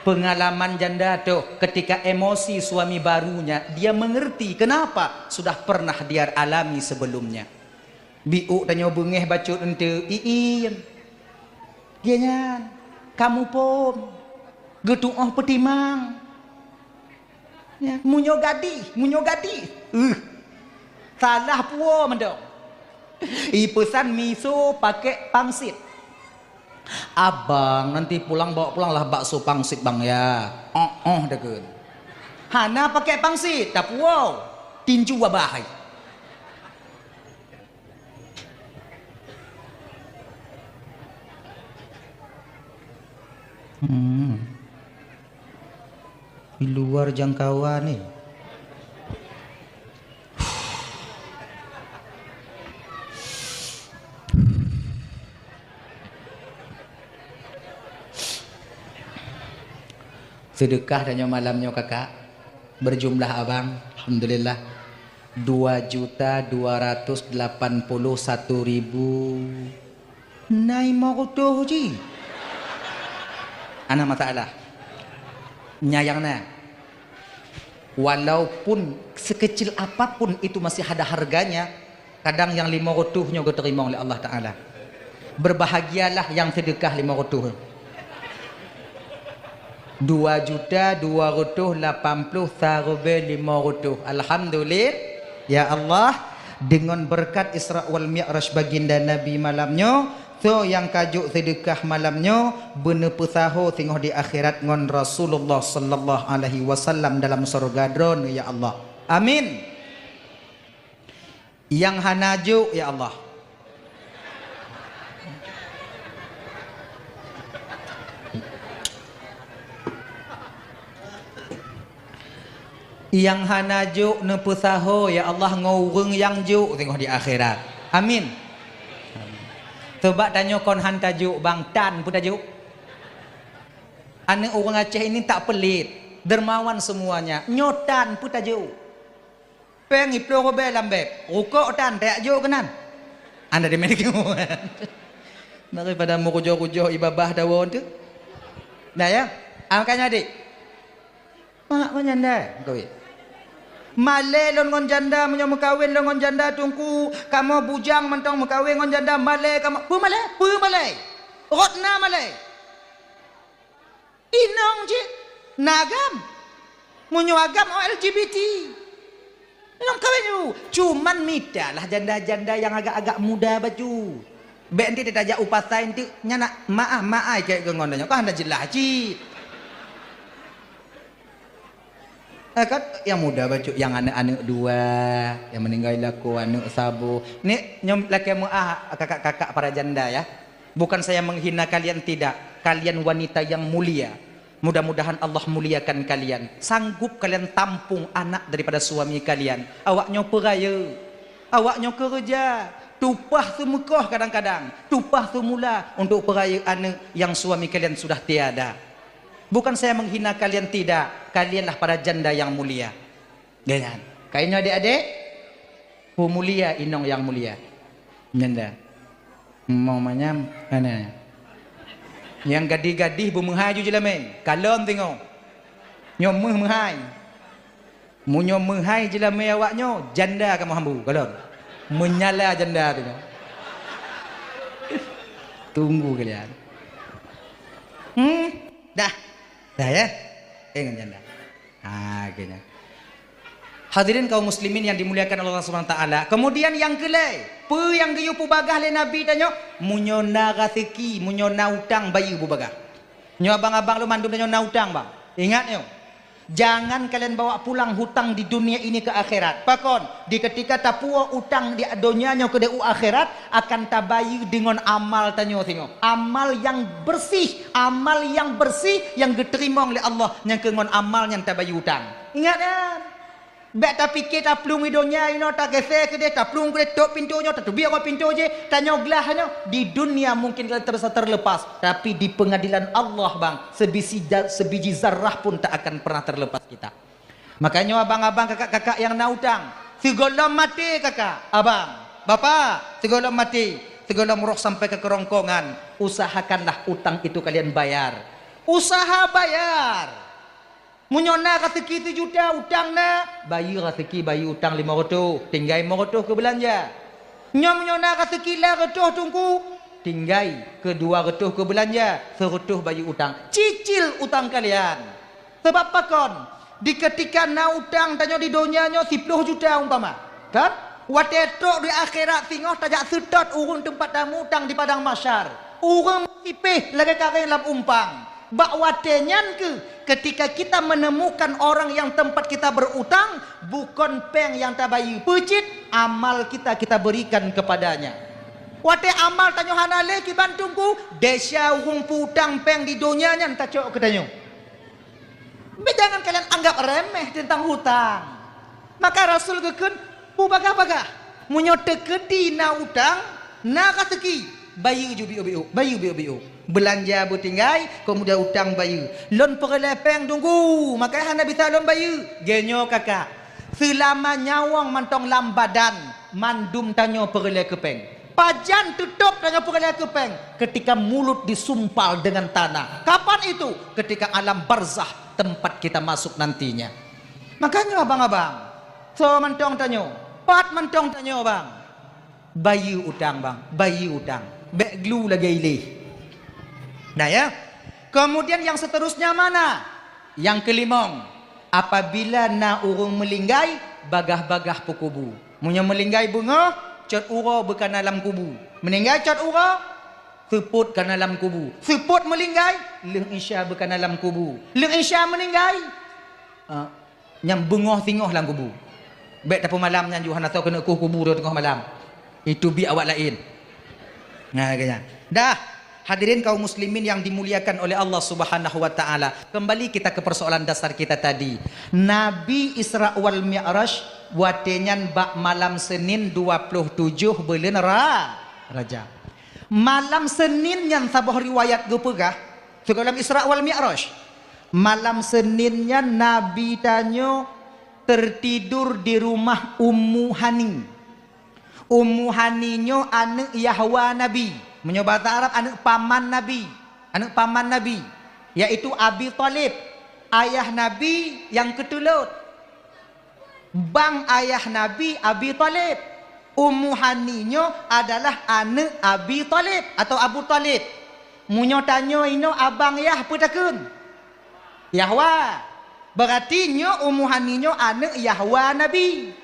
Peungalaman janda toh, ketika emosi suami barunya, dia mengerti kenapa sudah pernah dia alami sebelumnya. Biôk tanyoe beungéh bacut eunteuk, ié. Dia nyan, kamoe phôn, geutu'oh peutimang. Ya, meunyoe gadih, meunyoe gadih. Uh. Salah puwoe mantong. Ipeusan miso pakai pangsit. "Abang, nanti pulang bawa pulanglah bakso pangsit, Bang, ya." Oh, oh, dekeun. Hana pakai pangsit, tapuwoe. Tinju abah hai. Hmm. Di luar jangkauan ni. Seudeukah tanyoe malam nyoe, Kakak, berjumlah abang, alhamdulillah, dua juta dua ratus delapan puluh satu ribu. Na limong reutôh jih. Hana masalah. Nyang na. Walaupun sekecil apapun itu masih ada harganya, kadang nyang limong reutôh nyoe geuteurimong lé Allah Taala. Berbahagialah nyang seudeukah limong reutôh. Dua juta dua reutôh lapan ploh sareubèe limong reutôh. Alhamdulillah. Ya Allah, deungon beureukat Isra wal Mi'raj baginda Nabi malam nyoe, soe nyang ka jok seudeukah malam nyoe, beuneupeusaho singoh di akhirat ngon Rasulullah sallallahu alaihi wasallam dalam syeuruga Droeneuh, ya Allah. Amin. Nyang hana jok, ya Allah. Nyang hana jok neupeusaho, ya Allah, ngon ureueng nyang jok singoh di akhirat. Amin. Amin. Sabab tanyoe kon han tajok, bang, tan peue tajok? Aneuk ureueng Aceh ini tak pelit, dermawan semuanya. Nyoe tan peue tajok? Péng iploh rubèe lam bèb, rukok tan tajak jok keunan. Anda di mana? Daripada meurujoh-rujoh ié babah dawoe tu. Nah ya, ah, makanya adik. Mak meunyan deh, meukawen. Malèe lôn ngon janda, meunyoe meukawen lôn ngon janda, Teungku, kamoe bujang mantong meukawen ngon janda, malèe kamoe, peue malèe? Peue malèe? Rot na malèe. Inong cit, na agam. Meunyoe agam, oh, L G B T. Inong kawén nyoe, cuman mitalah janda-janda nyang agak-agak muda bacut. Bèk nanti tajak u pasai nanti, nyan nak maah-maah keu ngon nyoe, kan hana jeulaih cit. Eh, kan, nyang muda bacut, nyang aneuk-aneuk dua, nyang meuninggai lakoe aneuk saboh. Ni, nyoe lakèe meuah kakak-kakak para janda, ya. Bukan saya menghina kalian, tidak. Kalian wanita yang mulia. Mudah-mudahan Allah muliakan kalian. Sanggup kalian tampung anak daripada suami kalian. Awak nyoe peurayeuk. Awak nyoe keureuja. Tupah seumeukoh kadang-kadang. Tupah seumula untuk peurayeuk aneuk yang suami kalian sudah tiada. Bukan saya menghina kalian, tidak. Kalianlah para janda yang mulia. Dengan. Kainyoe adik-adik, peumulia inong yang mulia. Nyanda. Mau manyam, mana? Nyang gadih-gadih beumeuhai ju jeulamé, kalon singoh. Nyoe meuh meuhai. Meunyoe meuhai jeulamé awak nyoe, janda kamoe hambu, kalon. Meunyala janda tu nyoe. Tunggu kalian. Hmm, dah. Dah ya. Eh, ngon janda. Ha, kena. Hadirin kaum muslimin yang dimuliakan Allah Subhanahu wa taala. Kemudian yang keulhèe, peue nyang geuyue peubagah lé Nabi tanyoe? Meunyoe na raseuki, meunyoe na utang, bayeue beubagah. Nyoe abang-abang lôn mandum tanyoe na utang, bang. Ingat nyoe. Jangan kalian bawa pulang hutang di dunia ini ke akhirat. Pakon? Di ketika tapuwoe utang di donya nyoe keudeh u akhirat, akan tabayeue deungon amal tanyoe singoh. Amal nyang bersih, amal nyang bersih nyang geuteurimong lé Allah nyang keu ngon amal nyang tabayeue utang. Ingat nyan. Bèk tapike taplueng di donya inoe, tageuseue keudeh, taplueng keudeh, tôp pintoe nyoe, tateubiet ngon pintoe jih, tanyoe glah nyoe. Di dunia mungkin kita terasa terlepas, tapi di pengadilan Allah, bang, sebiji ja-, sebiji zarah pun tak akan pernah terlepas kita. Makanya abang-abang, kakak-kakak yang na utang, sigohlom maté kakak, abang, bapak, sigohlom maté, sigohlom roh sampai ke kerongkongan, usahakanlah utang itu kalian bayar. Usaha bayar. Meunyoe na raseuki sijuta, utang na, bayeue raseuki, bayeue utang limong reutôh, tinggai limong reutôh keu beulanja. Nyoe meunyoe na raseuki lam reutôh teungku, tinggai keu dua reutôh keu beulanja, sireutôh bayeue utang. Cicil utang kalian. Sabab pakon? Di keutika na utang tanyoe di donya nyoe siploh juta umpama, kan? Watèe trok di akhirat singoh tajak seutôt ureueng teumpat tamutang di padang mahsyar. Ureueng sipéh lagèe karéng lam umpang. Bak watèe nyan keuh, keutika kita menemukan orang yang tempat kita berutang, bukon pèng nyang tabayeue, peue cit amal kita, kita berikan kepadanya. Watèe amal tanyoe hana lé kiban teungku, desya ureueng peu-utang pèng di donya nyan tacok keu tanyoe. Bèk jangan kalian anggap remeh teuntang hutang. Maka Rasul geukheun, "Peubagah-bagah. Meunyoe teukeudi na utang, na raseuki, bayeue ju biôk-biôk, bayeue biôk-biôk. Beulanja beutinggai, keumudian utang bayeue. Lôn peureulèe pèng teungku, maka hana bisa lôn bayeue." Geuh nyoe kakak, seulama nyawöng mantong lam badan, mandum tanyoe peureulèe keu pèng. Pajan teutôp tanyoe peureulèe keu pèng, keutika mulut disumpal dengan tanah. Kapan itu? Keutika alam barzakh, tempat kita masuk nantinya. Makanya abang-abang, soe mantong tanyoe, pat mantong tanyoe, bang, bayeue utang, bang, bayeue utang. Bèk glu lagèe ilèe. Nah ya. Kemudian yang seterusnya mana? Yang kelimong, apabila na ureueng meulinggai, bagah-bagah peukubu. Meunyoe meulinggai beungoh, cot uroe beukana lam kubu. Meuninggai cot uroe, seupôt kana lam kubu. Seupôt meulinggai, lheueh isya beukana lam kubu. Lheueh isya meuninggai, ah, nyan beungoh singoh lam kubu. Bèk tapeumalam nyan ju hana soe keuneuk kueh kubu teungoh malam. Itu biek awak laén. Nah, kaya. Dah, hadirin kaum muslimin yang dimuliakan oleh Allah Subhanahu wa taala. Kembali kita ke persoalan dasar kita tadi. Nabi Isra wal Mi'raj watèe nyan bak malam Senin dua ploh tujoh buleuen Ra-, Rajab. Malam Senin nyan saboh riwayat geupeugah, sigohlom Isra wal Mi'raj. Malam Senin nyan Nabi tanyoe tertidur di rumah Ummu Hani. Ummu Hani nyoe aneuk Yahwa Nabi. Meunyoe basa Arab, aneuk paman Nabi. Aneuk paman Nabi, yaitu Abi Thalib, ayah Nabi nyang keutulot. Bang ayah Nabi Abi Thalib. Ummu Hani nyoe adalah aneuk Abi Thalib atau Abu Thalib. Meunyoe tanyoe inoe abang yah peue takheun? Yahwa. Beurati nyoe Ummu Hani nyoe aneuk Yahwa Nabi.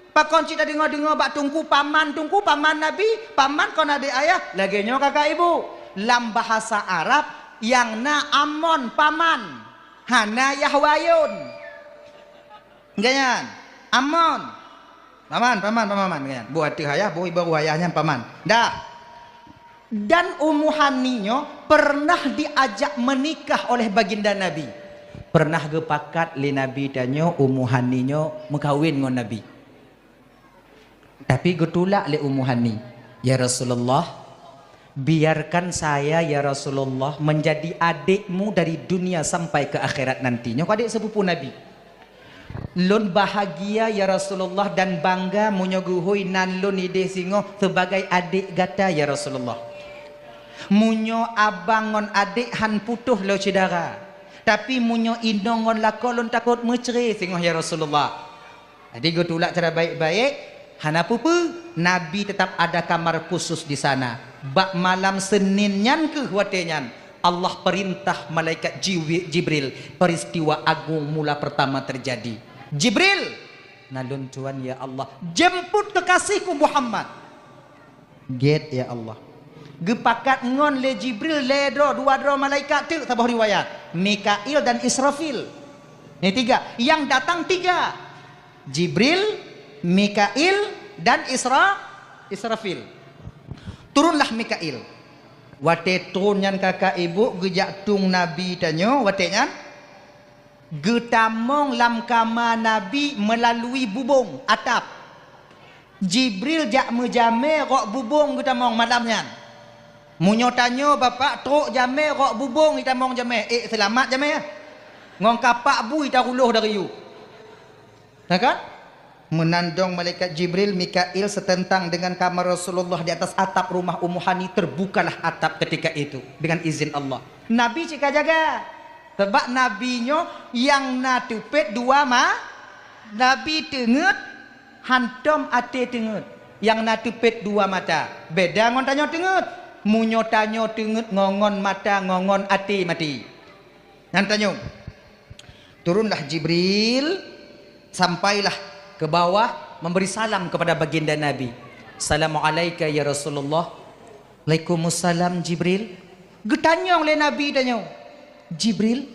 Pakon cit tadeungoe-deungoe bak teungku paman, teungku paman Nabi, paman kon adék ayah, lagèe nyoe kakak ibu. Lam bahasa Arab nyang na amon paman, hana Yahwa yon. Nyan, amon. Paman, paman, paman, paman, nyan. Boh ateueh ayah, boh ibaroh ayah nyan paman. Dah. Dan Ummu Hani nyoe pernah diajak menikah oleh Baginda Nabi. Pernah geupakat lé Nabi tanyoe Ummu Hani nyoe meukawen ngon Nabi. Tapi geutulak lé Ummu Hani, "Ya Rasulullah, biarkan saya, ya Rasulullah, menjadi adikmu dari dunia sampai ke akhirat nanti." Nyoe adék sepupu Nabi. "Lôn bahagia, ya Rasulullah, dan bangga meunyoe geuhôi nan lôn idéh singoh sebagai adék gata, ya Rasulullah." Meunyoe abang ngon adék han putôh lé syedara, tapi meunyoe inong ngon lakoe lôn takot meucré singoh ya Rasulullah. Jadi geutulak cara baik-baik, hana peue-peue, Nabi tetap ada kamar khusus di sana. Bak malam Senin nyan keuh watée nyan, Allah perintah malaikat Jiwi-, Jibril, peristiwa agung mula pertama terjadi. "Jibril!" "Na lôn tuan ya Allah." "Jemput kekasihku Muhammad." "Gét ya Allah." Geupakat ngon lé Jibril lé droe, dua droe malaikat teuk saboh riwayat, Mikail dan Israfil. Ni tiga, yang datang tiga. Jibril, Mikail, dan Isra-, Israfil. Turunlah Mikail. Watée turun nyan kakak ibu geujak tueng Nabi tanyoe watée nyan. Geutamong lam kama Nabi meulalu bubông atap. Jibril jak meujamé rot bubông geutamong malam nyan. Meunyoe tanyoe bapak trok jamé rot bubông itamong jamé, ék seulamat jamé. Ngon kapak bui taruloh dari yu. Na kan? Meunan dong malaikat Jibril, Mikail seuteuntang deungon kama Rasulullah di atas atap rumah Ummu Hani, terbukalah atap ketika itu dengan izin Allah. Nabi cit ka jaga. Sabab Nabi nyoe nyang na teupet dua ma-, Nabi teungeut, hantom até teungeut. Nyang na teupet dua mata. Beda ngon tanyoe teungeut. Meunyoe tanyoe teungeut ngon, ngon mata, ngon, ngon até maté. Nyan tanyoe. Turunlah Jibril, sampailah ke bawah, memberi salam kepada baginda Nabi. "Assalamualaika ya Rasulullah." "Waalaikumsalam, Jibril." Geutanyong lé Nabi tanyoe, "Jibril,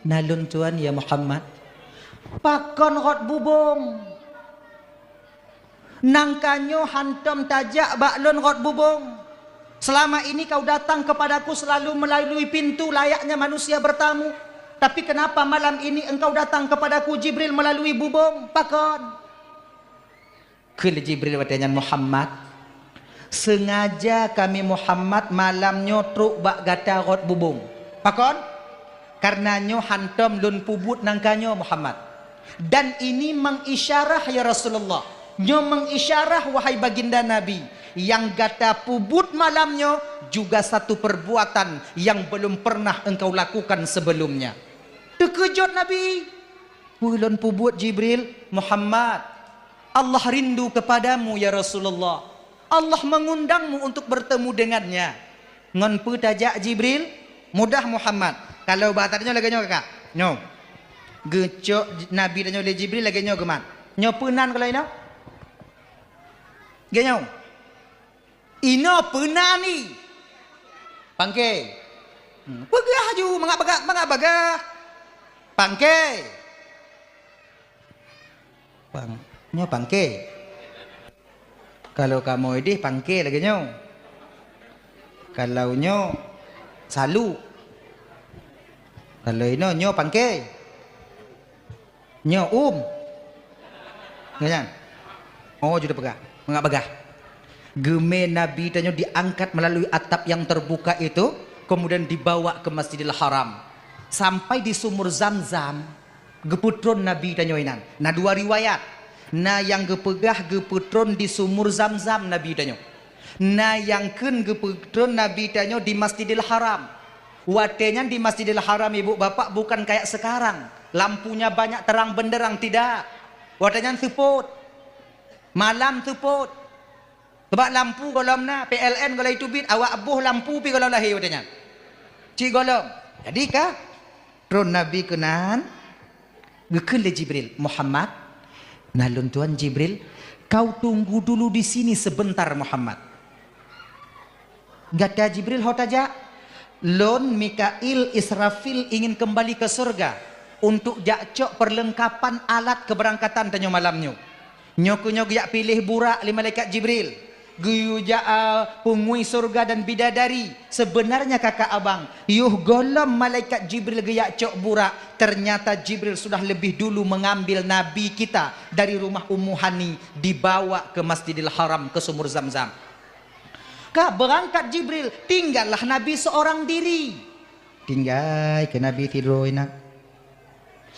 na lôn tuan ya Muhammad." "Pakon rot bubông?" "Nangka nyoe hantom tajak bak lôn rot bubông. Selama ini kau datang kepadaku selalu melalui pintu layaknya manusia bertamu. Tapi kenapa malam ini engkau datang kepadaku, Jibril, melalui bubông? Pakon?" Kheun lé Jibril watée nyan, "Muhammad, sengaja kami Muhammad malam nyoe trok bak gata rot bubông." "Pakon?" "Kareuna nyoe hantom lôn peubuet nangka nyoe, Muhammad. Dan ini mengisyarah, ya Rasulullah. Nyoe mengisyarah, wahai baginda Nabi, nyang gata peubuet malam nyoe juga satu perbuatan yang belum pernah engkau lakukan sebelumnya." Teukeujot Nabi. "Peue lôn peubuet, Jibril?" "Muhammad, Allah rindu kepadamu, ya Rasulullah. Allah mengundangmu untuk bertemu dengannya." "Ngon peue tajak, Jibril?" "Mudah, Muhammad. Kalau bahasa tanyoe lagée nyoe, kakak. Nyoe. Geucok Nabi tanyoe lé Jibril lagée nyoe geumat. Nyoe peue nan kalau inoe?" "Lagée nyoe. Inoe peue nan ni?" "Pangke." Hmm. "Peugah aju, mangat bagah, mangat bagah." "Pangke." Pang-, nyoe pangke. Kalau kamoe ideh pangke lagée nyoe. Kalau nyoe salu. Kalau inoe nyoe pangke. Nyoe um. Nyoe nyan. Oh, jeuet peugah. Mangat bagah. Geumé Nabi tanyoe diangkat melalui atap yang terbuka itu, kemudian dibawa ke Masjidil Haram. Sampai di sumur Zamzam, Geupeutron Nabi tanyoe inan. Na dua riwayat. Na nyang geupeugah geupeutron di sumur Zamzam Nabi tanyoe. Na nyang kheun geupeutron Nabi tanyoe di Masjidil Haram. Watée nyan di Masjidil Haram, ibu bapak, bukan kayak sekarang, lampunya banyak terang benderang, tidak. Watée nyan seupôt. Malam seupôt. Sabab lampu gohlom na, P L N gohlom teubiet, awak boh lampu pi gohlom lahé watée nyan. Cit gohlom. Jadi ka tron Nabi keunan, geukheun lé Jibril, "Muhammad, na lôn tuan Jibril, kau tunggu dulu di sini sebentar, Muhammad." "Gata Jibril ho tajak?" "Lôn, Mikail, Israfil ingin kembali ke surga untuk jak cok perlengkapan alat keberangkatan tanyoe malam nyoe." Nyoe keuh nyoe geujak piléh burak lé malaikat Jibril. Geuyue jak, a, peungui syeuruga dan bidadari. Sebenarnya kakak abang, yoh gohlom malaikat Jibril geujak cok burak, ternyata Jibril sudah lebih dulu mengambil Nabi kita dari rumah Ummu Hani, dibawa ke Masjidil Haram, ke Sumur Zamzam. Ka beurangkat Jibril, tinggallah Nabi seorang diri. Tinggai keu Nabi sidroe inan.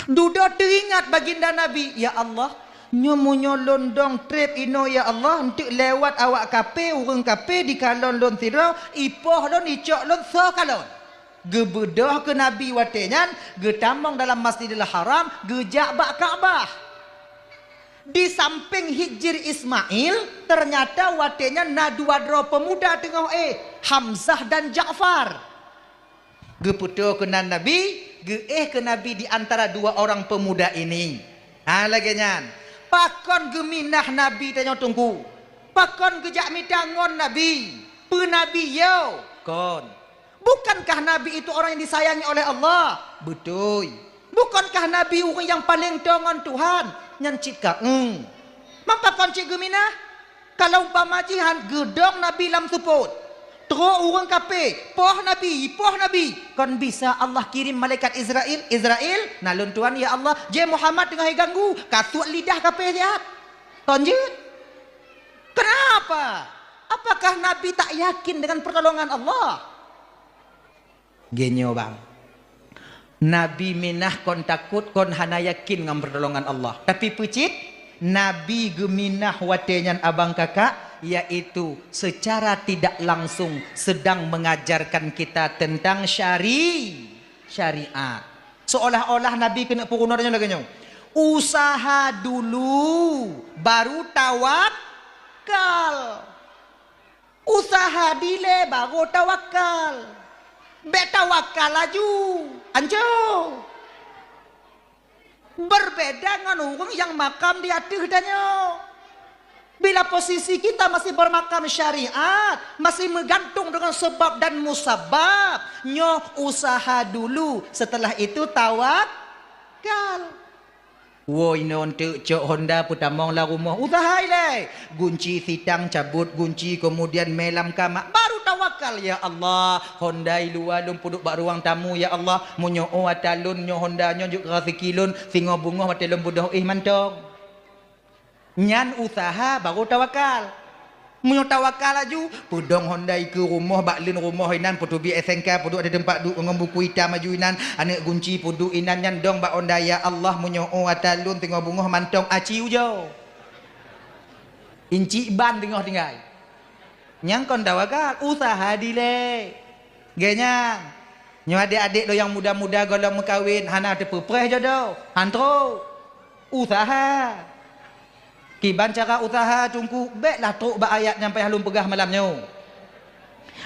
Dudoe teuingat baginda Nabi, "Ya Allah, Nyoe meunyoe lôn dong treb inoe ya Allah, eunteuk lewat awak kaphé, ureuëng kaphé dikalon lôn sidroe, ipoh lôn, icok lôn, soe kalon? Geubeudôh keu Nabi watée nyan, geutamong dalam Masjidil Haram, geujak bak Ka'bah. Di sampéng Hijir Ismail, teunyata watée nyan na dua droe peumuda teungoh éh, Hamzah dan Ja'far. Geupeutoe keunan Nabi, geuéh keu Nabi di antara dua orang peumuda ini. Ha, lagée nyan. Pakon geuminah Nabi tanyoe Teungku? Pakon geujak mita ngon Nabi? Peue Nabi yo? Kon. Bukankah Nabi itu orang yang disayangi oleh Allah? Beutôi. Bukankah Nabi ureuëng nyang paleng toe ngon Tuhan? Nyan cit ka, eng. Maka kon cit geuminah? Kalau umpama jih han geudong Nabi lam seupôt, trok ureuëng kaphé, poh Nabi, poh Nabi, kon bisa Allah kirim malaikat Israel, "Israel, na lôn tuan ya Allah, jeh Muhammad teungoh iganggu, kasuet lidah kaphé siat." Kon jeuet. Kenapa? Apakah Nabi tak yakin dengan pertolongan Allah? Geunyoe bang, Nabi minah kon takot, kon hana yakin ngon pertolongan Allah. Tapi peucit, Nabi geuminah watée nyan abang kakak, yaitu secara tidak langsung sedang mengajarkan kita tentang syari-, syariat. Seolah-olah Nabi keuneuk peurunoe tanyoe lagée nyoe, "Usaha dulu, baru tawakal." Usaha dilée baru tawakal. Bék tawakal laju. Anco. Berbeda ngon ureuëng nyang makam di ateueh tanyoe. Bila posisi kita masih bermakam syariat, masih meugantung dengan sebab dan musabab, nyoe usaha dulu, setelah itu tawakal. Woe inoe eunteuk cok honda peutamong lam rumoh, usaha ilée. Gunci sitang cabot gunci, keumudian mé lam kama, baru tawakal, "Ya Allah, honda i luwa lôn peuduek bak ruang tamu, ya Allah. Meunyoe ata lôn nyoe honda nyoe jeuet keu raseuki lôn, singoh beungoh watée lôn beudôh éh mantong." Nyan usaha baru tawakal. Meunyoe tawakal laju, peudong honda i keu rumoh, bak leuen rumoh inan, peuteubiet S N K, peuduek di teumpat duek ngon buku itam laju inan, aneuëk gunci peuduek inan nyan dong bak honda, "Ya Allah, meunyoe ata lôn teungoh beungoh mantong aci ujoe. Incik ban teungoh tinggai." Nyang kon tawakal, usaha dilée. Geuh nyan, nyoe adék-adék lôn nyang muda-muda gohlom meukawen, hana teupeupreh jodoh, han trok. Usaha. Kiban cara usaha Teungku, béklah trok bak ayat nyang payah lôn peugah malam nyoe.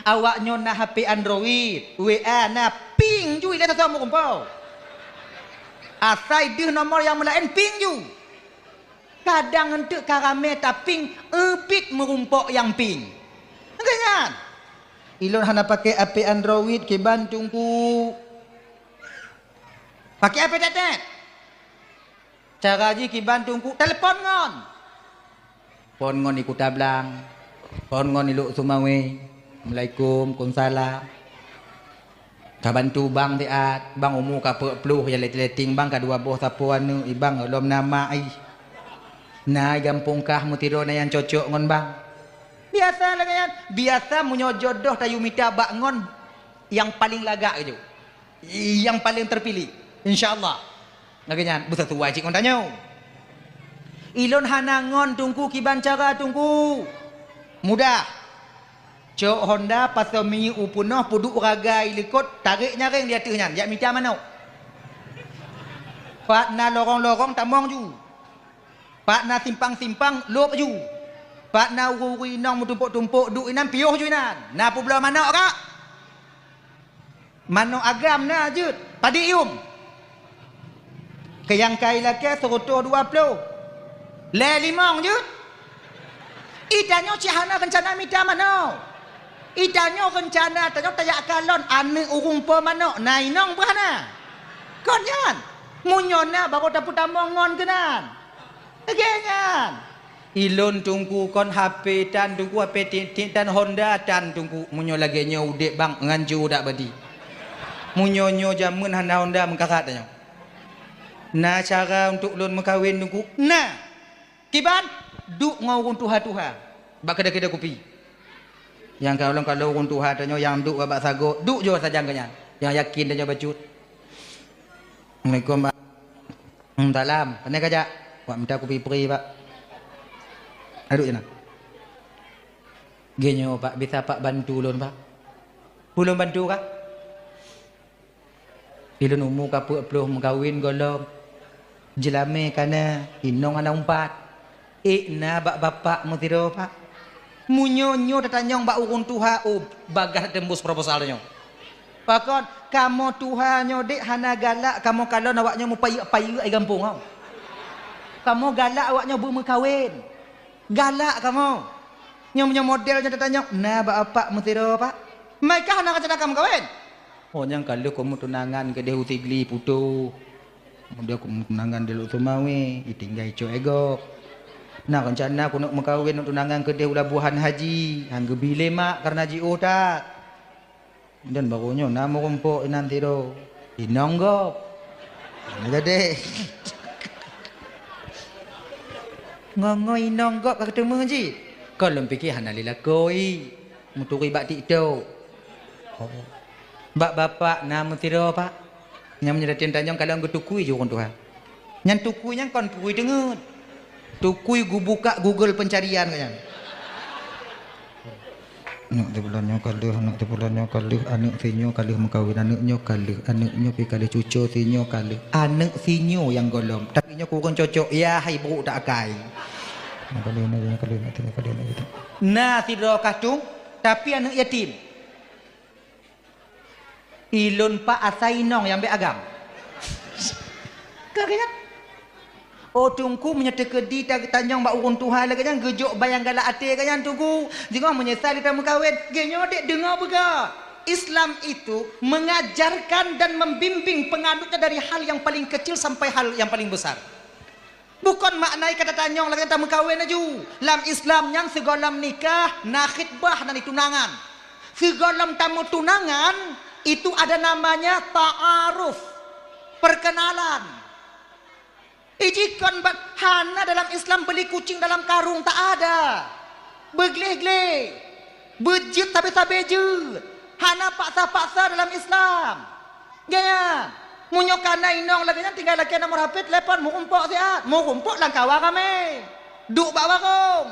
Awak nyoe na H P Android, W A na ping ju ilée sasoe meurumpok. Asai deuh nomor nyang meulaén ping ju. Kadang eunteuk ka ramé taping, eubit meurumpok nyang ping. Geuh nyan. Ilôn hana pakai H P Android kiban Teungku. Pakai H P tetet. Cara jih kiban Teungku telepon ngon. Phon ngon i Kuta Blang. Phon ngon i Lhokseumawe. Assalamualaikum, waalaikumsalam. Ka bantu bang siat, bang umu ka peuet ploh, ya leteng-leteng bang ka dua boh sapo aneuëk, i bang lom na mak ih. Na i gampông kah meusidroe na nyang cocok ngon bang. Biasa lagée nyan, biasa meunyoe jodoh tayue mita bak ngon nyang paleng lagak keujeuet. Nyang paleng teupiléh, insya Allah. Lagée nyan, beusasuai cit ngon tanyoe. Ilôn hana ngon Teungku kiban cara Teungku. Mudah. Cok honda pasoe minyeuk u peunoh peuduek ragai likot, tarek nyaréng di ateueh nyan, jak mita manok. Pat na lorong-lorong tamong ju. Pat na simpang-simpang lôb ju. Pat na ureuëng-ureuëng inong meutumpok-tumpok duek inan piôh ju inan. Na peubloe manok kak? Manok agam na jeuet, padit yuem. Keu nyang ka ilakée seureutôh dua ploh. Lhée limong jeuet. I tanyoe cit hana reuncana mita manok. I tanyoe reuncana tanyoe tajak kalon aneuëk ureuëng po manok, na inong beuh hana. Kon nyan, meunyoe na barô tapeutamong ngon keunan. Lagée nyan. Ilôn Teungku kon H P tan Teungku, H P tiek-tiek tan, honda tan Teungku. Meunyoe lagée nyoe udeb bang, ngan ju dak badi. Meunyoe nyoe jameun hana honda meukarat tanyoe. Na cara untuk lôn meukawen Teungku? Na. Kiban? Duek ngon ureuëng tuha-tuha bak keudè-keudè kupi. Nyang ka ulôn kalon ureuëng tuha tanyoe nyang duek bak sagoe, duek jo sajan keu nyan. Nyang yakin tanyoe bacut. Assalamualaikum, Bang. Hmm, salam. Pane kajak? Wak mita kupi pri, Pak. Aduk jih na. Geuh nyoe, Pak, bisa Pak bantu lôn, Pak? Peue lôn bantu kah? Ilôn umu ka peuet ploh meukawen gohlom. Jeulamé ka na, inong hana umpat. Ék na bak bapak meusidroe, Pak. Meunyoe nyoe tatanyong bak ureuëng tuha, oh, bagaih teumbus proposal nyoe. Pakon, kamoe tuha nyoe dek hana galak kamoe kalon awak nyoe meupayeuk-payeuk di gampông, oh. Kamoe galak awak nyoe beumeukawen. Galak kamoe. Nyang meunyoe model nyan tatanyong, na bak apak meusidroe, Pak? Mai kah na rencana kamoe kawen? Oh, nyang ka lheueh kamoe tunangan keudeh u Sigli Puto. Kemudian kamoe tunangan di Lhokseumawe, itinggai cok ego. Na rencana keuneuk meukawen, tunangan keudeh u Labuhan Haji, han geubi lé mak kareuna jiôh that. Dan baru nyoe na meurumpok inan sidroe. Inong gob. Hana jadi. Ngo-ngo inong gob ka keuteumé jih. Kon lôn pike hana lé lakoe. Meuturi bak TikTok. Oh. Bak bapak na meusidroe, Pak. Nyang meunyoe tanyong kalon geutukui jih ureuëng tuha. Nyan tukui nyan kon tukui teungeut. Tukui geubuka Google pencarian nyan. Aneuk teubulan nyoe ka lheueh, aneuk teubulan nyoe ka lheueh, aneuk sinyoe ka lheueh meukawen, aneuk nyoe ka lheueh, aneuk nyoe pi ka lheueh, cuco sinyoe ka lheueh. Aneuk sinyoe nyang gohlom, tapi nyoe kureueng cocok, ya hai brok tak akai. Nyoe ka lheueh, nyoe ka lheueh, nyoe ka lheueh, nyoe ka lheueh. Na sidroe kah tueng, tapi aneuk yatim. Ilôn pak asai inong nyang bék agam. Ka geuh nyan. Oh, Teungku, meunyoe teukeudi ta-, tanyong bak ureuëng tuha lagée nyan, geujok ban nyang galak até geuh nyan, Teungku. Singoh meunyeusai lé tameukawen, geuh nyoe dek deungoe beugah. Islam itu mengajarkan dan membimbing penganutnya dari hal yang paling kecil sampai hal yang paling besar. Bukon makna kata tanyong lagée tameukawen laju. Lam Islam nyan sigohlom nikah na khitbah, na tunangan. Sigohlom tameutunangan itu ada namanya ta'aruf, perkenalan. Ijikon bak hana dalam Islam beli kucing dalam karung, tak ada. Beugleh-gleh, beujeuet sabe-sabe jeuet, hana paksa-paksa dalam Islam. Gaya, meunyoe kana inong lagée nyan tinggai lakée nomor H P, telepon, meurumpok siat, meurumpok lam kawa ramé. Duek bak warong.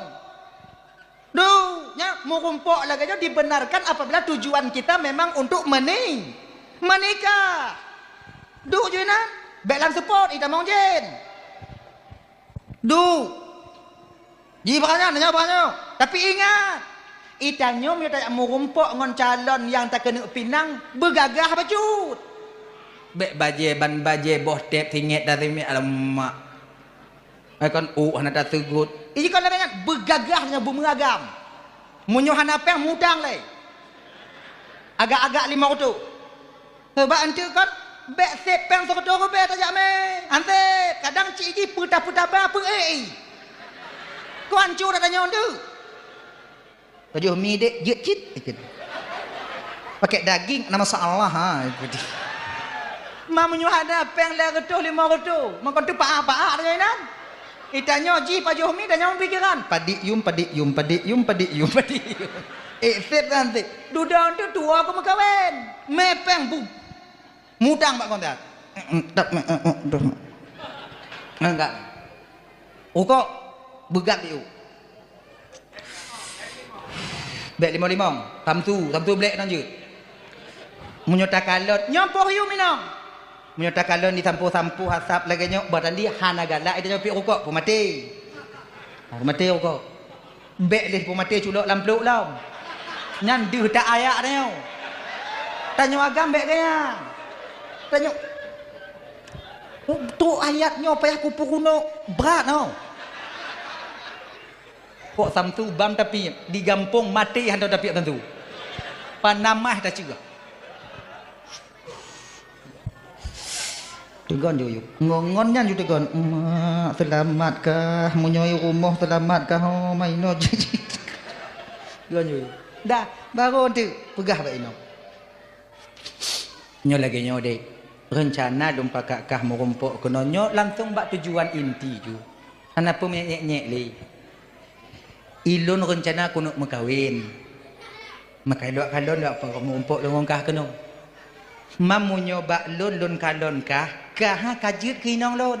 Duek, nya meurumpok lagée nyoe dibenarkan apabila tujuan kita memang untuk meni-, menikah. Duek ju inan, bék lam seupôt, itamong jén. Duek. Ji bak nyan, nyoe bak nyoe. Tapi ingat, itanyoe meunyoe tajak meurumpok ngon calon nyang takeuneuk pinang, beugagah bacut. Bék bajée ban bajée boh tép singét dan singét, alamak. Ai kon ôk hana taseugot. Iji kon lagée nyan, beugagah nyoe beumeugam. Meunyoe hana péng, mutang lé. Agak-agak limong reutôh. Heuba eunteuk kon, bék sép péng sireutôh ribée tajak mé. Ansép, kadang cit jih peutah-peutah ba peu-ék i. Kon hanco that tanyoe eunteuk. Pajoh mi dek, jeuet cit, ikeu. Pakai daging, na masalah, ha, ikeu. Ma meunyoe hana péng lhée reutôh, limong reutôh, mangkon teupaah-paah tanyoe inan. Itanyoe jih pajoh mi, tanyoe pikiran. Padik yum, padik yum, padik yum, padik yum, padik yum. Eh, sép kan, sép. Dudoe eunteuk tuwoe keu meukawen. Mé péng bu-, mutang bak kontak. Enggak. Rukok, beugab di u. Bék limong-limong, samsu, samsu blék nan jeuet. Meunyoe takalon, nyoe poh yum inong. Meunyoe takalon disampoe-sampoe asap lagée nyoe, bah tandi hana galak, ita nyoe piep rukok, peumaté. Ha, peumaté rukok. Bék lé peumaté culok lam plôk lom. Nyan deuh tak ayak tanyoe. Tanyoe agam bék gaya. Tanyoe, trok ayat nyoe payah kupeurunoe brat nyoe. Kok samsu bam tapi di gampông maté hana tapi samsu. Panamah taceuh. Teugon ju yuk. Ngon-ngon nyan ju teugon. Mak, seulamat kah? Meunyoe i rumoh seulamat kah? Oh, ma inoe. Teugon ju yuk. Dah, baru tu peugah bak inoe. Nyoe lagée nyoe deh. Reuncana lôn pakat kah meurumpok keunoe nyoe langsong bak tujuan inti ju. Hana peue meunyek-nyek lé. Ilôn reuncana keuneuk meukawen. Meukawen lôn kalon lôn meurumpok lôn ngon kah keunoe. Mam meunyoe bak lôn, lôn kalon kah, kah ka jeuet keu inong lôn.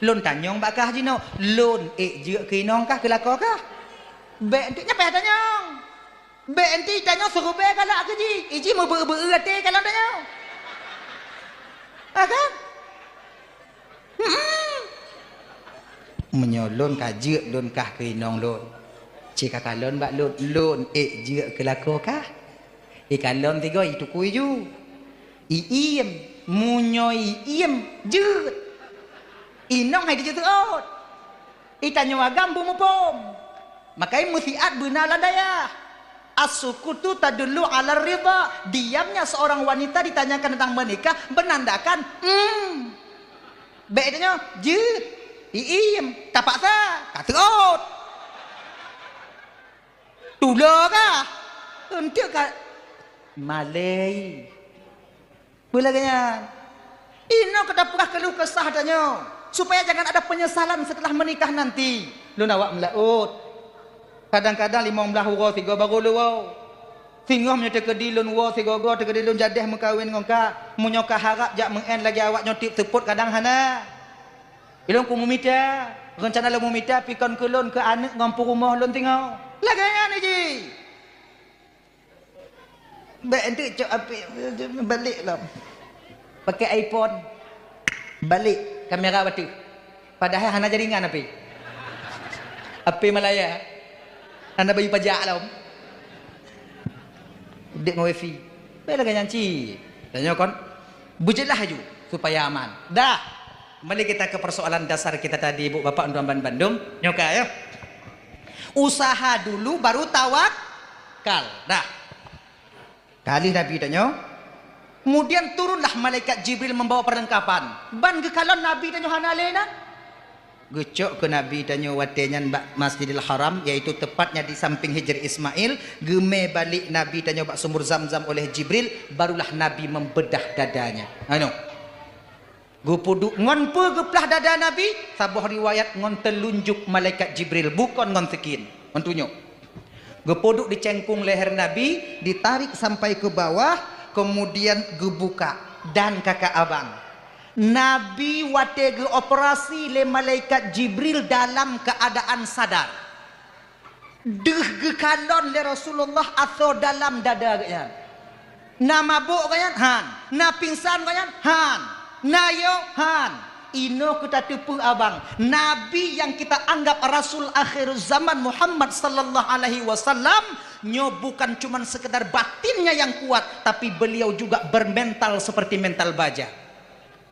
Lôn tanyong bak kah jinoe, lôn ék jeuet keu inong kah, keu lakoe kah? Bék enteuk nyan payah tanyong. Bék enteuk tanyong seurubée galak keu jih, iji meubeu-beu até kalon tanyong. Ah, kan? Hmm. Meunyoe lôn ka jeuet lôn kah keu inong lôn, ci ka kalon bak lôn, lôn ék jeuet keu lakoe kah? Ikalon tiga itukui ju. Iiem, meunyoe iiem, jeuet. Inong hai dijeuet seuôt. Itanyoe agam beumuphom. Makai meusiat beuna lam dayah. As-sukutu tadullu 'ala ridha. Diamnya seorang wanita ditanyakan tentang menikah menandakan, hmm. Bék tanyoe, jeuet. Iiem, tapaksa, ka seuôt. Tulo kah? Enteuk ka malée. Peue lagée nyan? Inoe ka tapeugah keuluh kesah tanyoe, supaya jangan ada penyesalan setelah menikah nanti. Lôn awak meulaôt. Kadang-kadang limong blaih uroe sigoe barô lôn woe. Singoh meunyoe teukeudi lôn woe sigoe-goe, teukeudi lôn jadéh meukawen ngon kah. Meunyoe ka harab jak meu'en lagée awak nyoe tieb seupôt kadang hana. Ilôn ku meumita, reuncana lôn meumita pi kon keu lôn, keu aneuëk ngon peurumoh lôn singoh. Lagée nyan jih. Bék enteuk cok apé, balek lom. Pakai iPhone. Balek kamera bateue. Padahai hana jaringan apé. Apé Malaya. Hana bayeue pajak lom. Udeb ngon wifi. Bék lagée nyan cit. Tanyoe kon beujeulaih aju supaya aman. Dah. Kembali kita ke persoalan dasar kita tadi, Ibu Bapak, tuan-tuan bandum. Nyoe ka ya. Usaha dulu baru tawakal. Dah. Ka lheueh Nabi tanyoe. Kemudian turunlah malaikat Jibril membawa perlengkapan. Ban geukalon Nabi tanyoe hana lé na. Geucok keu Nabi tanyoe watée nyan bak Masjidil Haram, yaitu tepatnya di samping Hijr Ismail. Geumé balek Nabi tanyoe bak sumur Zamzam oleh Jibril, barulah Nabi membedah dadanya. Anu. Geupeuduek ngon peue geuplah dada Nabi? Saboh riwayat ngon teulunjuk malaikat Jibril, bukon ngon sikin, ngon tunyok. Geupeuduek di cengkong leher Nabi, ditarik sampai ke bawah, kemudian geubuka dan kakak abang. Nabi watée geuoperasi lé malaikat Jibril dalam keadaan sadar. Deuh geukalon lé Rasulullah asoe dalam dada geuhnyan. Na mabök geuhnyan? Han. Na pingsan geuhnyan? Han. Na yo? Han. Inoe keu tateupeue abang, Nabi nyang kita anggap Rasul akhir zaman Muhammad sallallahu alaihi wasallam, nyoe bukan cuman sekedar batinnya yang kuat, tapi beliau juga bermental seperti mental baja.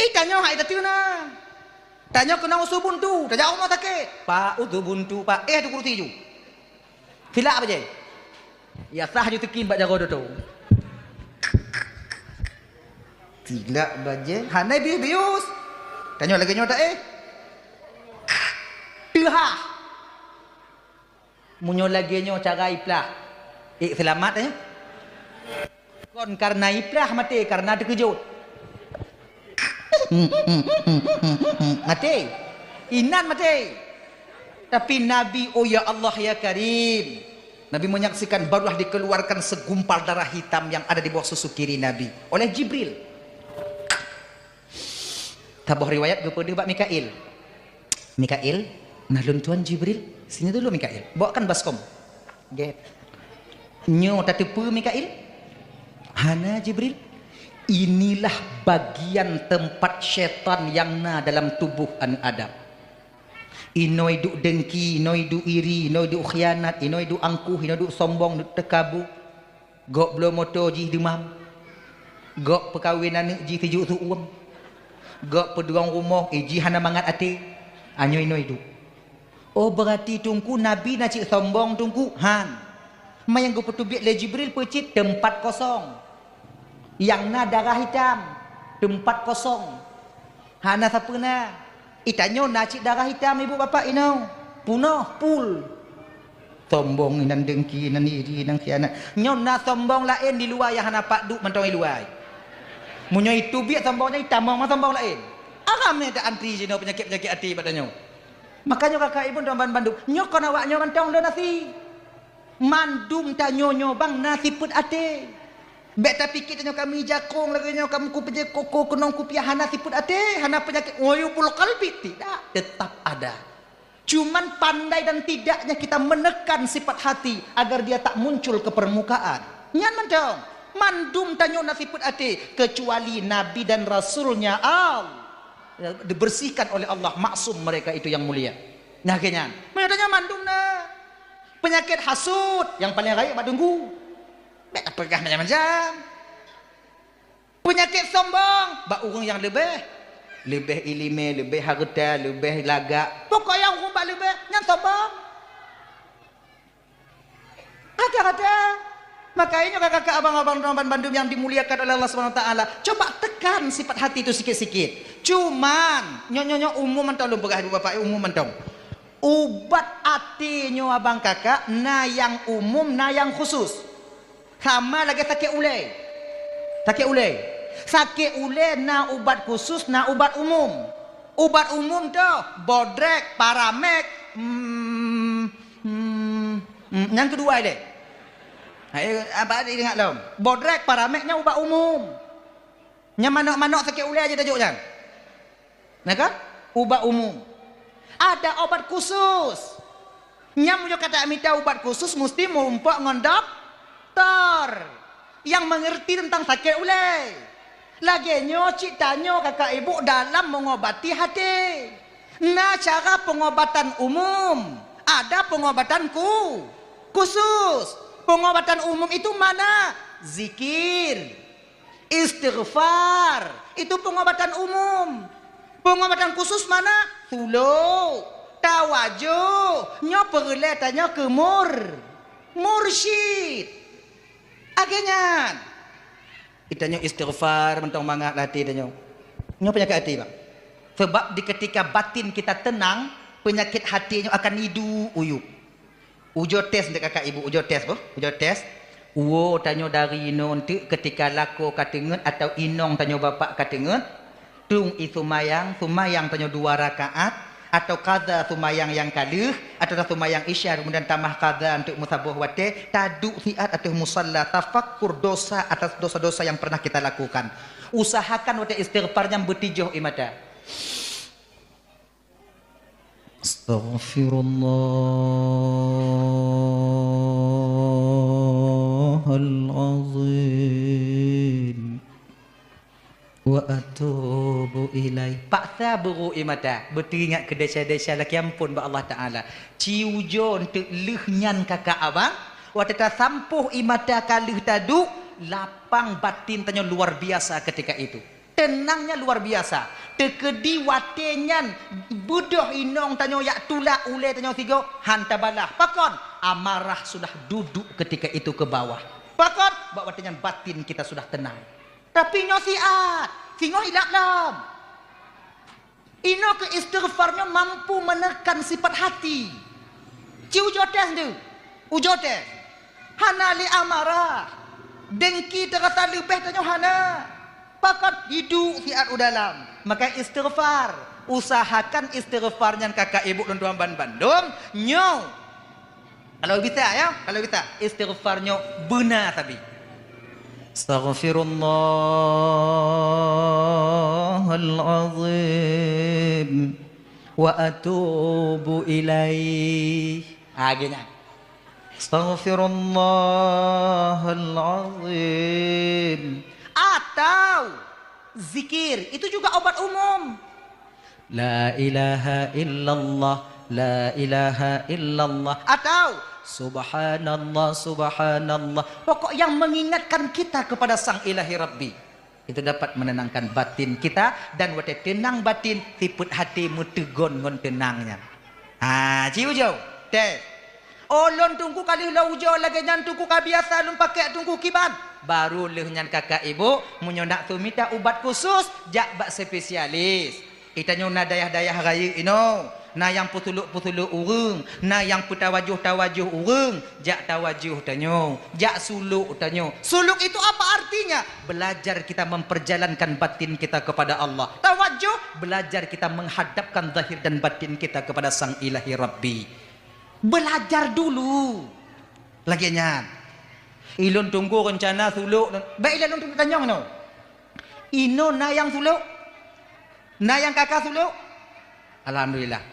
Eh, tanyoe hai tateupeue na. Tanyoe keunong su buntu, tajak rumoh sakét. Pak, usu buntu, Pak. Eh, tu kursi ju. Silak bajée. Ya sah ju teukim bak jaroe doto. Silak bajée, hana bius-bius. Tanyoe lagée nyoe ta eh. Teuhah. Meunyoe lagée nyoe cara iplah, ék seulamat, eh? Kon kareuna iplah maté, kareuna teukeujot. Maté. Inan maté. Tapi Nabi, oh ya Allah ya Karim, Nabi menyaksikan barulah dikeluarkan segumpal darah hitam yang ada di bawah susu kiri Nabi oleh Jibril. Saboh riwayat geupeudeuh bak Mikail. "Mikail, nah lôn tuan Jibril, sini dulu Mikail. Bawakan baskom." Gét. "Nyoe tateupeue Mikail?" "Hana Jibril. Inilah bagian tempat syaitan yang na dalam tubuh aneuk Adam. Inoe duek dengki, inoe duek iri, inoe duek khianat, inoe duek angkuh, inoe duek sombong, duek teukabu." Gob bloe moto jih deumam. Gob peukawen aneuk jih sijuek su-uem. Gob peudurong rumoh, eh, jih hana mangat até. Anyoe inoe duek. Oh, beurati Teungku Nabi na cit sombong Teungku? Han. Ma nyang geupeuteubiet lé Jibril peue cit? Teumpat kosong. Nyang na darah hitam. Teumpat kosong. Hana sapeue na. Itanyoe na cit darah hitam ibu bapak inoe. Punoh, pul. Sombong, inan dengki, inan iri, inan khianat. Nyoe na sombong laén di luwa nyang hana pat duek mantong i luwa. Meunyoe iteubiet sombong nyan itamong ma sombong laén. Aram nyan ta antri jinoe peunyakét-peunyakét até bak tanyoe. Makajih kakak ibu tuan ban bandum, nyoe kon awak nyoe mantong lôn asi. Mandum tanyoe nyoe bang na sifeuet até. Bék tapike tanyoe kami jakong lagée nyoe, kami kupeujeuet koko keunong kupiah, hana sifeuet até, hana peunyakét uyubul qalbi, tidak, tetap ada. Cuman pandai dan tidaknya kita menekan sifat hati agar dia tak muncul ke permukaan. Nyan mantong, mandum tanyoe na sifeuet até, kecuali Nabi dan Rasul-Nya Allah dibersihkan oleh Allah, maksum mereka itu yang mulia. Nah, keu nyan. Meunyoe tanyoe mandum na peunyakét hasut, nyang paleng rayeuk bak teungku. Bék tapeugah macam-macam. Peunyakét sombong bak ureuëng nyang leubeh, leubeh iéleumé, leubeh hareuta, leubeh lagak. Pokok nyang ureuëng bak leubeh, nyan sombong. Rata-rata. Maka nyoe kakak-kakak, abang-abang, teman-teman bandum yang dimuliakan oleh Allah Subhanahu Wa Taala, coba tekan sifat hati itu sikit-sikit. Cuman, nyoe, nyoe, nyoe umum mantong lôn peugah, ibu bapak, umum mantong. Ubat até nyoe abang kakak, na nyang umum, na nyang khusus. Sama lagée sakét ulée. Sakét ulée. Sakét ulée na ubat khusus, na ubat umum. Ubat umum toh, bodrek, paramek, hmm, hmm, hmm, nyang keudua ilée. Hai, apa ingat lom? Bodrek, paramek nyan ubat umum. Nyang manok-manok sakét ulée aja tajok nyan. Nah kan? Ubat umum. Ada obat khusus. Nyang meunyoe ka tamita ubat khusus, musti meurumpok ngon doktor nyang mengerti tentang sakét ulée. Lagée nyoe cit tanyoe kakak ibu dalam mengobati hati. Na cara pengobatan umum, ada pengobatan ku-, khusus. Pengobatan umum itu mana? Zikir. Istighfar, itu pengobatan umum. Pengobatan khusus mana? Suluk, tawajuh, nyoe peureulée tanyoe keu mur-, mursyid. Lagée nyan. Tanyoe istighfar mantong mangat lam até tanyoe. Nyoe peunyakét até, Bang. Sebab di ketika batin kita tenang, peunyakét hati nyoe akan iduek uyub. Ujoe tes dek kakak ibu, ujoe tes boh, ujoe tes. Uwoe tanyoe dari inoe enteuk keutika lakoe ka teungeut atawa inong tanyoe bapak ka teungeut, tueng ie seumayang, seumayang tanyoe dua rakaat, atawa qadha seumayang nyang ka lheueh, atawa seumayang isya kemudian tamah qadha enteuk meusaboh watée, taduek siat ateueh musalla, tafakkur dosa atas dosa-dosa yang pernah kita lakukan. Usahakan watée istighfar nyan beutijoh ie mata. Astaghfirullahalazim. Wa atubu ilaih. Paksa beurôk ie mata, beuteuingat keu desya-desya lakée amphon bak Allah Taala. Ci ujoe enteuk lheueh nyan kakak abang, watée tasampôh ie mata ka lheueh taduek, lapang batin tanyoe luar biasa ketika itu. Teunangnya luar biasa. Teukeudi watée nyan beudôh inong tanyoe jak tulak ulée tanyoe sigoe, han tabalah. Pakon? Amarah sudah duduk ketika itu ke bawah. Pakon? Bak watée nyan batin kita sudah tenang. Tapi nyoe siat, singoh ilab lom. Inoe keu istighfar nyoe mampu menekan sifat hati. Ci ujoe tes tu. Ujoe tes. Hana lé amarah. Dengki teurasa leubeh tanyoe hana. Pakon? Iduek siat u dalam. Maka istighfar. Usahakan istighfar nyan kakak ibu lôn tuan ban bandum. Nyoe. Kalau bisa ya, kalau bisa istighfar nyoe beuna sabe. Astaghfirullahalazim wa atubu ilaih. Ha, geuh nyan. Astaghfirullahalazim. Atau zikir, itu juga obat umum. La ilaha illallah, la ilaha illallah. Atau subhanallah, subhanallah. Pokok yang mengingatkan kita kepada Sang Ilahi Rabbi. Itu dapat menenangkan batin kita dan watée teunang batin, sifeuet hati meuteugon ngon teunang nyan. Ha, ci ujoe. Tes. Oh, lôn teungku ka lheueh lôn ujoe lagée nyan teungku ka biasa lôn pakék teungku kiban. Baru lheueh nyan kakak ibu, meunyoe nak sumita ubat khusus, jak bak spesialis. Itanyoe na dayah-dayah rayeuk inoe, na nyang peusulok-peusulok ureuëng, na nyang peutawajoh-tawajoh ureuëng, jak tawajoh tanyoe, jak sulok tanyoe. Sulok itu apa artinya? Belajar kita memperjalankan batin kita kepada Allah. Tawajoh, belajar kita menghadapkan zahir dan batin kita kepada Sang Ilahi Rabbi. Belajar dulu. Lagée nyan. Ilôn tunggu reuncana sulok. Bèk ilôn tanyong inoe. Inoe na nyang sulok? Na nyang ka ka sulok? Alhamdulillah.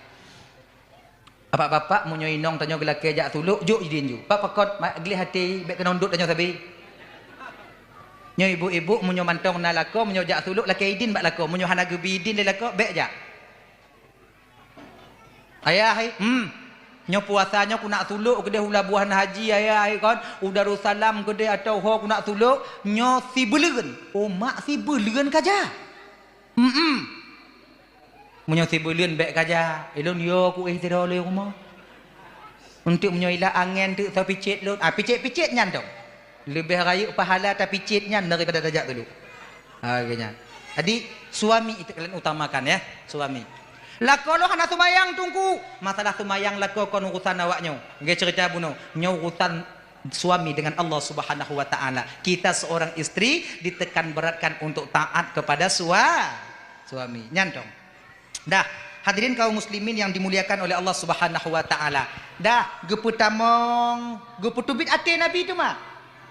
Bapak-bapak, meunyoe inong tanyoe geulakèe jak sulok, jok idin ju. Bak pakon, ma-, gleh até, bèk keunong dot tanyoe sabe. Nyoe ibu-ibu, meunyoe mantong na lakoe, meunyoe jak sulok, lakèe idin bak lakoe. Meunyoe hana geubi idin lé lakoe, bèk jak. Ayah, hai, hmm. Nyoe puasa nyoe keuneuk sulok keudeh u Labuhan Haji, ayah, hai, kon. U Darussalam keudeh atau ho keuneuk sulok, nyoe sibuleuen. Oh, mak sibuleuen ka jak. Hmm. Meunyoe sibuleuen bèk ka jak, ilôn yo kuéh sidroe lé rumoh. Untuk meunyoe ilah angèn teuk soe picet lôn, ah, picet-picet nyan dong. Leubeh rayeuk pahala tapicet nyan daripada tajak sulok. Ha, geuh nyan. Jadi, suami itu kalian utamakan ya, suami. Lakoe lôn hana seumayang, Teungku. Masalah seumayang lakoe kon urusan awak nyoe. Nggeh cerita bunoe. Nyoe urusan suami dengan Allah Subhanahu wa Ta'ala. Kita seorang istri ditekan beratkan untuk taat kepada sua-, suami. Nyan dong. Dah, hadirin kaum muslimin yang dimuliakan oleh Allah Subhanahu wa Ta'ala. Dah, geupeutamong, geupeuteubiet até Nabi teuma.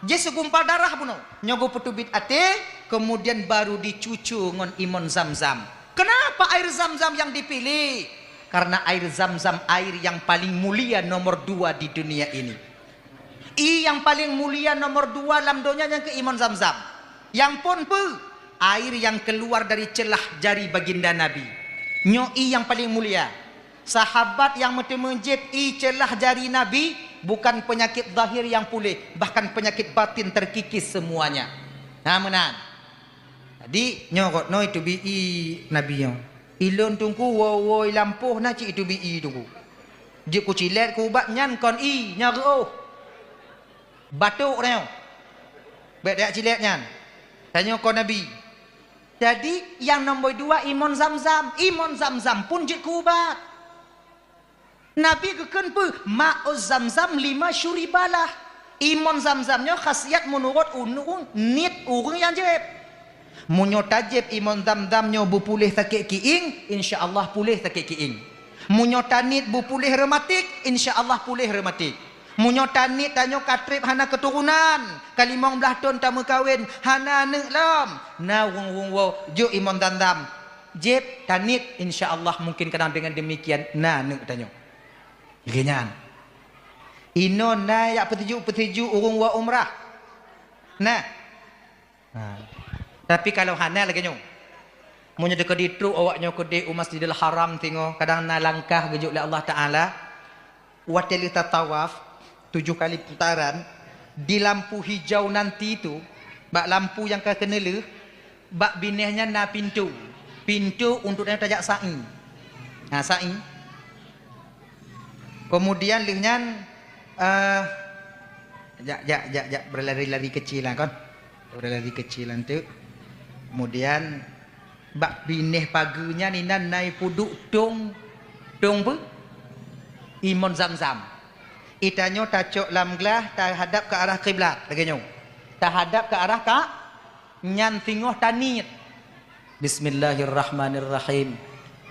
Jih segumpal darah bunoe. Nyoe geupeuteubiet até, kemudian baru dicucu ngon imon Zam-Zam. Kenapa air Zam-Zam yang dipilih? Karena air Zam-Zam air yang paling mulia nomor dua di dunia ini. Ie nyang paleng mulia nomor dua lam donya nyang keu imon Zam-Zam. Nyang phôn peue? Air nyang keuluar dari ceulah jari baginda Nabi. Nyoe ie nyang paleng mulia. Sahabat nyang meuteumé jieb ie ceulah jari Nabi, bukan penyakit zahir nyang puléh, bahkan penyakit batin terkikis semuanya. Na meunan. Jadi, nyoe gob noe iteubiet ie Nabi nyoe. Ilôn Teungku woe-woe i lampôh na cit iteubiet ie Teungku. Jeuet kucilét keu ubat nyan kon ie, nyan reuôh. Batuk tanyoe. Bèk tajak cilét nyan. Tanyoe kon Nabi. Jadi, nyang nomor dua imon Zam-Zam. Imon Zam-Zam pun jeuet keu ubat. Nabi geukheun peue? Ma'uz Zamzam lima syuribalah. Imon Zamzam nyoe khasiat meunurot ureueng, niet ureueng nyang jieb. Meunyoe tajieb imon Zamzam nyoe beupuléh sakét kiéng, insya Allah puléh sakét kiéng. Meunyoe taniet beupuléh reumatik, insya Allah puléh reumatik. Meunyoe taniet tanyoe ka trép hana keuturonan, ka limong blaih thon tameukawen, hana aneuk lom, na ureueng-ureueng woe jok imon Zamzam. Jieb, taniet, insya Allah mungkin kadang dengan demikian na aneuk tanyoe. Lagèe nyan. Inoe na jak peutuju-peutuju ureueng woe umrah. Nah. Ha. Tapi kalau hana lagèe nyoe. Meunyoe teukeudi trok awak nyoe keudeh u Masjidil Haram singoh, kadang na langkah geujok lé Allah Taala. Watèe lheueh tatawaf tujoh kali putaran, di lampu hijau nanti tu, bak lampu nyang ka keuneulheueh, bak binéh nyan na pintoe. Pintoe untuk tanyoe tajak sa'i. Ha, sa'i. Kemudian lheueh nyan, eh, jak, jak, jak, jak, berlari-lari kecil lah kon. Berlari kecil lah tu. Kemudian bak binéh pageue nyan inan na ipeuduek tong, tong peue? Imon Zamzam. Ie tanyoe tacok lam glah tahadap ke arah kiblat, lagèe nyoe. Tahadap ke arah ka-, nyan singoh taniet. Bismillahirrahmanirrahim.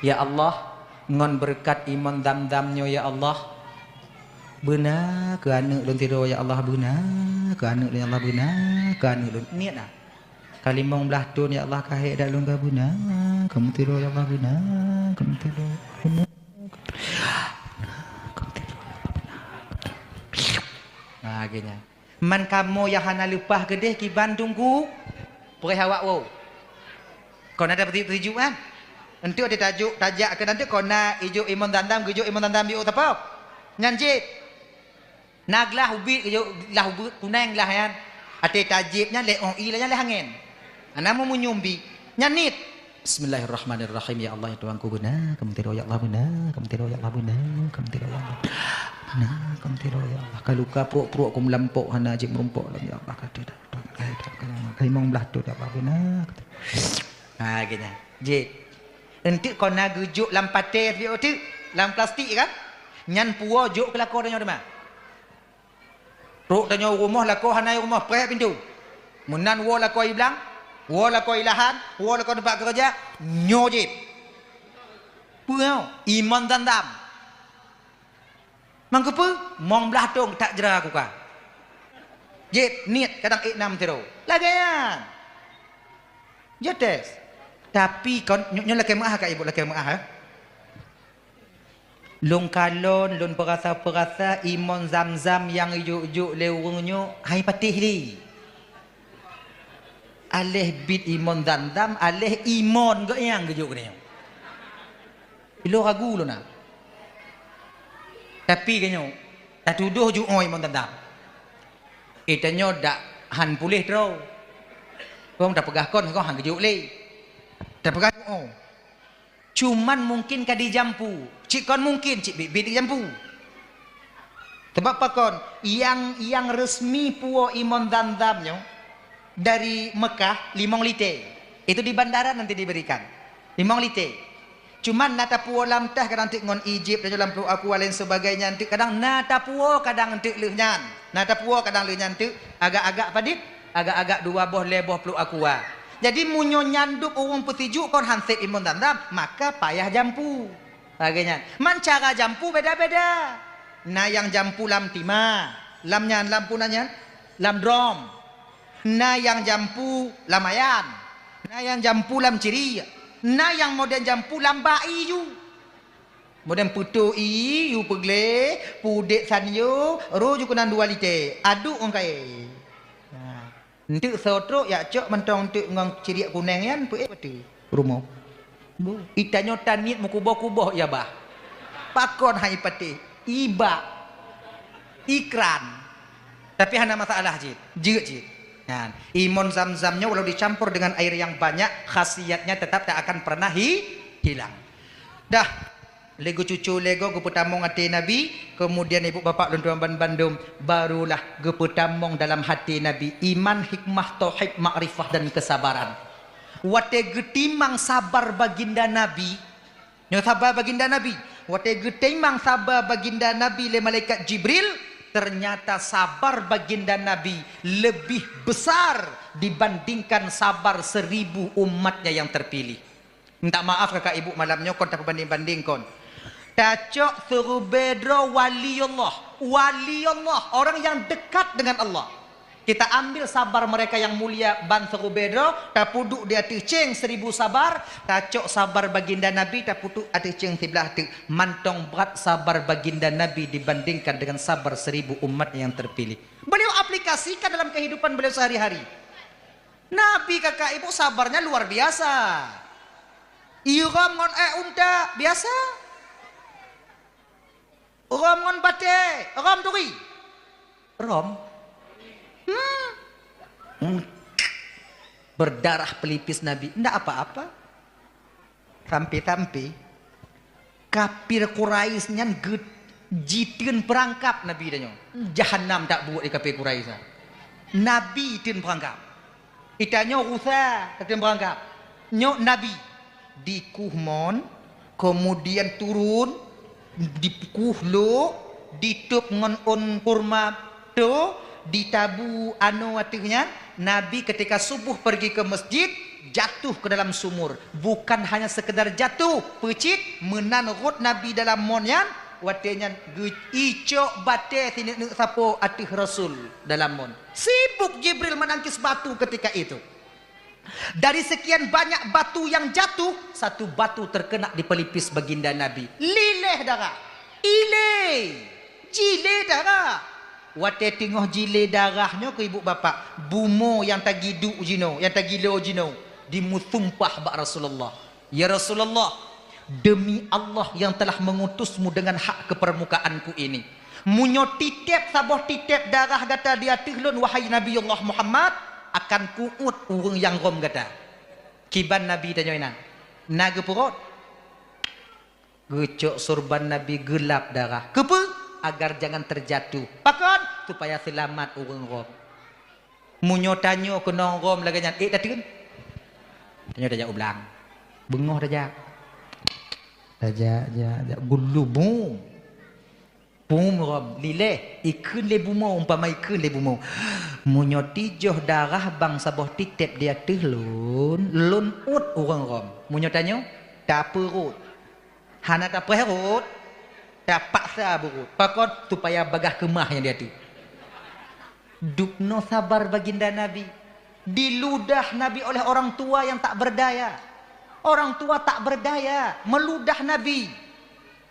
Ya Allah, ngon beureukat imon Zamzam nyoe ya Allah, beuna keu aneuk lôn sidroe ya Allah, beuna keu aneuk lôn ya Allah, beuna keu aneuk lôn. Niet na. Ka limong blaih thon ya Allah, ka hék dak lôn ka beuna, kamoe sidroe ya Allah beuna, kamoe sidroe beuna. Nah, geuh nyan. Man kamoe nyang hana leupah keudeh kiban Teungku, preh awak woe. Kon na tapeusijuek-sijuek kan? Enteuk di tajok, tajak keu nanti kon na ijok imon Zamzam, geujok imon Zamzam jok teupok. Nyan cit. Na glah ubit geujok, glah ubit kuneng glah nyan. Até tajieb nyan lé ong ie nyan lé angén. Hana meumunyum bi. Nyan niet. Bismillahirrahmanirrahim. Ya Allah, ya Tuhanku, beuna kamoe sidroe ya Allah, beuna kamoe sidroe ya Allah, beuna kamoe sidroe ya Allah. Beuna kamoe sidroe ya Allah. Ka luka pruek-pruek ku meulampok hana jeuet meurumpok lom ya Allah. Ka limong blaih thon ya Allah, beuna. Ha, geuh nyan. Jih. Enteuk kon na geujok lam patè, lam plastik kan? Nyan puwoe jok keu lakoe tanyoe teuma. Trok tanyoe u rumoh, lakoe hana i rumoh, preh pintoe. Meunan woe lakoe i blang, woe lakoe i lahan, woe lakoe teumpat keureuja, nyoe jieb. Peue nyoe? Imon Zamzam. Mang keupeue? Mong blaih thon that jra kuka. Jép niet kadang ék nam sidroe. Lagée nyan. Jeuet tes. Tapi kon nyoe, nyoe lakée meuáh ka ibu, lakée meuáh, eh. Lôn kalon, lôn peurasa-peurasa imon Zamzam nyang jok-jok lé ureuëng nyoe hai patéh lé. Aléh biet imon Zamzam, aléh imon geuh nyang geujok keunoe. Ilôn ragu lôn na. Tapi geuh nyoe, tatudoh jok imon Zamzam. Eh, tanyoe dak han puléh droe. Kong tapeugah kon, kong han geujok lé. Tapeugah jok. Cuman mungkin ka dijampu. Cit kon mungkin, cit biet-biet dijampu. Sebab pakon, yang, yang resmi puwoe imon Zamzam nyoe dari Mekah limong lite. Itu di bandara nanti diberikan. Limong lite. Cuman na tapuwoe lam teh kadang teuk ngon Egypt, dan lam Pluek Aqua lain sebagainya teuk kadang na tapuwoe kadang teuk lheueh nyan. Na tapuwoe kadang lheueh nyan teuk agak-agak padit, agak-agak dua boh lhée boh Pluek Aqua. Jadi meunyoe nyan dub ureuëng peusijuek kon han sép imon Zamzam, maka payah jampu. Lagée nyan. Man cara jampu beda-beda. Na nyang jampu lam timah, lam nyan, lam puna nyan, lam drom. Na nyang jampu lam ayan. Na nyang jampu lam ciriek. Na nyang modern jampu lam bak ié ju. Modern peutoh ié ju peugleh, pudek sanyo, roh ju keunan dua lite. Aduk ngon kae. Nah. Enteuk soe trok yak cok mantong enteuk ngon ciriek kuneng nyan peuék bateue rumoh. Itanyoe taniet meukuboh-kuboh ya bah. Pakon hai patéh? Ibak. Ikran. Tapi hana masalah cit. Jeuet cit. Nyan. Imon Zamzam nyoe walau dicampur dengan air yang banyak, khasiatnya tetap tak akan pernah hi-, hilang. Dah. Lé geucucu lé goe geupeutamong até Nabi, kemudian ibu bapak lôn tuan ban bandum, barulah geupeutamong dalam até Nabi iman, hikmah, tauhid, makrifah dan kesabaran. Watée geutimang sabar baginda Nabi, nyoe sabar baginda Nabi, watée geutimang sabar baginda Nabi lé malaikat Jibril, ternyata sabar baginda Nabi lebih besar dibandingkan sabar seribu umatnya yang terpilih. Minta maaf kakak ibu malam nyoe kon tapeubanding-banding kon. Tacok seurubée droe wali Allah. Wali Allah, orang yang dekat dengan Allah. Kita ambil sabar mereka yang mulia ban seurubée droe, tapeuduek di ateueh céng seribu sabar, tacok sabar baginda Nabi, tapeuduek ateueh céng siblah teuk. Mantong brat sabar baginda Nabi dibandingkan dengan sabar seribu umat yang terpilih. Beliau aplikasikan dalam kehidupan beliau sehari-hari. Nabi kakak ibu sabarnya luar biasa. Irom ngon ék unta biasa. Rom ngon batée, rom turi. Rom. Hmm. Hmm. Berdarah pelipis Nabi, ndak apa-apa. Sampai-sampai kafir Quraisy nyan geu-, jiteun peurangkab Nabi tanyoe. Jahanam tabuet di kafir Quraisy nyan. Nabi teun peurangkab. Itanyoe rusa tateun peurangkab. Nyoe Nabi dikuh mon, kemudian turun, dikuh lok, ditôb ngon ôn kurma, to, ditabu anoe ateueh nyan, Nabi ketika subuh pergi ke masjid, jatuh ke dalam sumur. Bukan hanya sekedar jatuh, peucit, meunan rhot Nabi dalam mon nyan, watée nyan geu-, icok batée sineuk-neuk sapo ateueh Rasul dalam mon. Sibuk Jibril menangkis batu ketika itu. Dari sekian banyak batu yang jatuh, satu batu terkena di pelipis baginda Nabi. Lileh darah. Ilé. Jilé darah. Watée teungoh jilé darah nyoe keu ibu bapak, bumoe nyang tagiduk jinoe, nyang tagilo jinoe, dimeusumpah bak Rasulullah. Ya Rasulullah, demi Allah yang telah mengutusmu dengan hak ke permukaanku ini, meunyoe titeb saboh titeb darah gata di ateueh lôn, wahai Nabiullah Muhammad, akan kuuet ureuëng nyang rhom gata. Kiban Nabi tanyoe inan, na geupeurot? Geucok sorban Nabi geulab darah. Keupeue? Agar jangan terjatuh. Pakon? Supaya seulamat ureuëng rhom. Meunyoe tanyoe keunong rhom lagée nyan, ék tateun? Tanyoe tajak u blang. Beungoh tajak. Tajak, jak, jak. Gulu bum. Bum rhom, lileh, ikheun lé bumoe, umpama ikheun lé bumoe. Meunyoe tijoh darah bang saboh titeb di ateueh lôn, lôn uet ureuëng rhom. Meunyoe tanyoe, tapeurot. Hana tapreh rot, tapaksa beurot. Pakon? Supaya bagaih keumah nyang di ateueh. Dubnoe sabar baginda Nabi. Diludah Nabi oleh orang tua yang tak berdaya. Orang tua tak berdaya, meludah Nabi.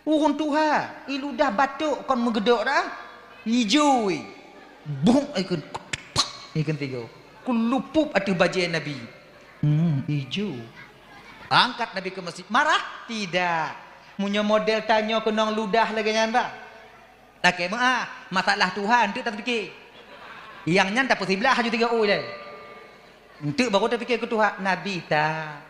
Ureuëng tuha, iludah batok kon meugedok dah. Ijo, buk ikun, ikun tiga. Kulupuk ateueh bajée Nabi. Hmm, ijo. Angkat Nabi ke masjid. Marah? Tidak. Meunyoe model tanyoe keunong ludah lagée nyan, bah. Lakée meu'ah, masalah tuha enteuk tapike. Nyang nyan tapeusiblah aju tiga u ilée. Enteuk baru tapike keu tuha, Nabi ta.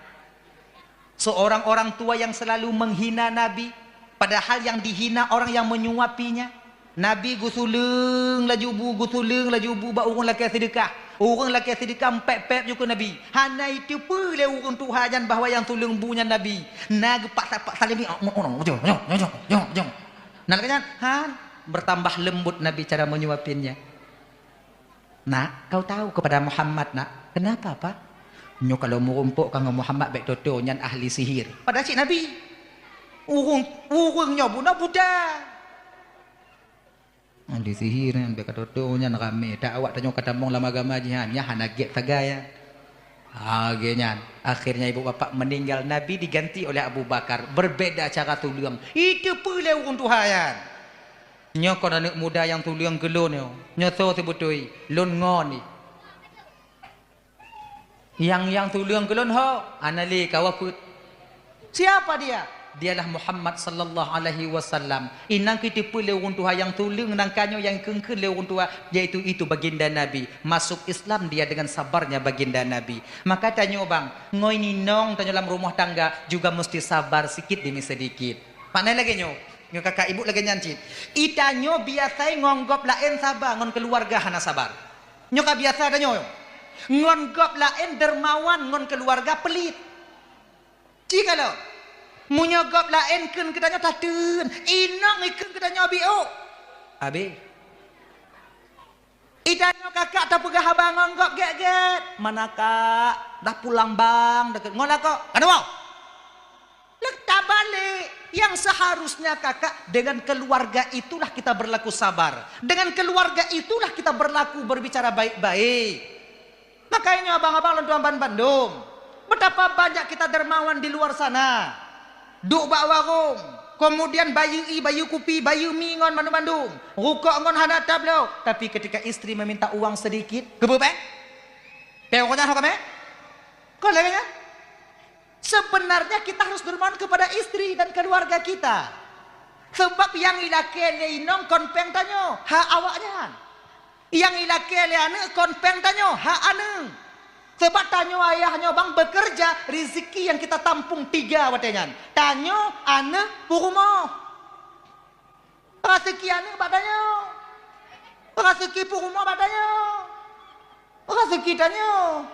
Seorang orang tua yang selalu menghina Nabi, padahal yang dihina orang yang menyuapinya. Nabi geusuleueng laju bu, geusuleueng laju bu bak ureuëng lakée seudeukah. Ureuëng lakée seudeukah mpép-pép ju keu Nabi. Hana iteupeue lé ureuëng tuha nyan bahwa nyang suleueng bu nyan Nabi. Na geupaksa-paksa lé mi, "Oh, oh, oh, jong, jong, jong, jong, jong, jong." Nah, lagée nyan, han, bertambah lembut Nabi cara menyuapinnya. "Nak, kau tahu kepada Muhammad, nak?" "Kenapa, Pak?" "Nyoe kalau meurumpok ka ngon Muhammad bék toto, nyan ahli sihir." Padahal cit Nabi. Ureuëng, ureuëng nyoe bunoe buta. Ahli sihir nyan bék ka toto, nyan ramé. Tak awak tanyoe ka tamong lam agama jih nyan, nyan hana gét sagai nyan. Lagée nyan, akhirnya ibu bapak meninggal, Nabi diganti oleh Abu Bakar. Berbeda cara tuleueng. Iteupeue lé ureuëng tuha nyan. Nyoe kon aneuëk muda nyang tuleueng keu lôn nyoe. Nyoe soe seubeutôi? Lôn ngon jih. Nyang, nyang tuleueng keu lôn ho? Hana lé, kawa peuet. Siapa dia? Dialah Muhammad sallallahu alaihi wasallam. Inan keuh iteupeue lé ureuëng tuha nyang tuleueng nangka nyoe nyang kheun-kheun lé ureuëng tuha, yaitu itu baginda Nabi. Masuk Islam dia dengan sabarnya baginda Nabi. Maka tanyoe bang, ngon inong tanyoe lam rumoh tangga juga meusti sabar sikit demi sedikit. Makna lagée nyoe, nyoe kakak ibu lagée nyan cit. Itanyoe biasai ngon gob laén saba, ngon keuluwarga hana sabar. Nyoe ka biasa tanyoe. Ngon gob laén dermawan, ngon keuluwarga peulit. Ci ka lom. Meunyoe gob laén kheun keu tanyoe tateun, inong ikheun keu tanyoe biôk. Habéh. Itanyoe kakak tapeugah haba ngon gob gét-gét. "Mana kak? Dah pulang bang?" Dekat ngolah kok. Kan wow. Lek tabalik, yang seharusnya kakak dengan keluarga itulah kita berlaku sabar. Dengan keluarga itulah kita berlaku berbicara baik-baik. Makanya abang-abang lôn tuan ban bandum, betapa banyak kita dermawan di luar sana. Duek bak warong, kemudian bayeue ie, bayeue kupi, bayeue mi ngon mandum-mandum. Rukok ngon hana tabloe, tapi ketika istri meminta uang sedikit, keubeue péng? Péng rukok nyan ho kamé? Kon lagée nyan? Sebenarnya kita harus dermawan kepada istri dan keluarga kita. Sebab nyang ilakée lé inong kon péng tanyoe, hak awaknyan. Nyang ilakée lé aneuëk kon péng tanyoe, hak aneuëk. Sebab tanyoe ayah nyoe bang bekerja, rezeki yang kita tampung tiga watée nyan. Tanyoe, aneuëk, peurumoh. Rezeki aneuëk bak tanyoe. Rezeki peurumoh bak tanyoe. Rezeki tanyoe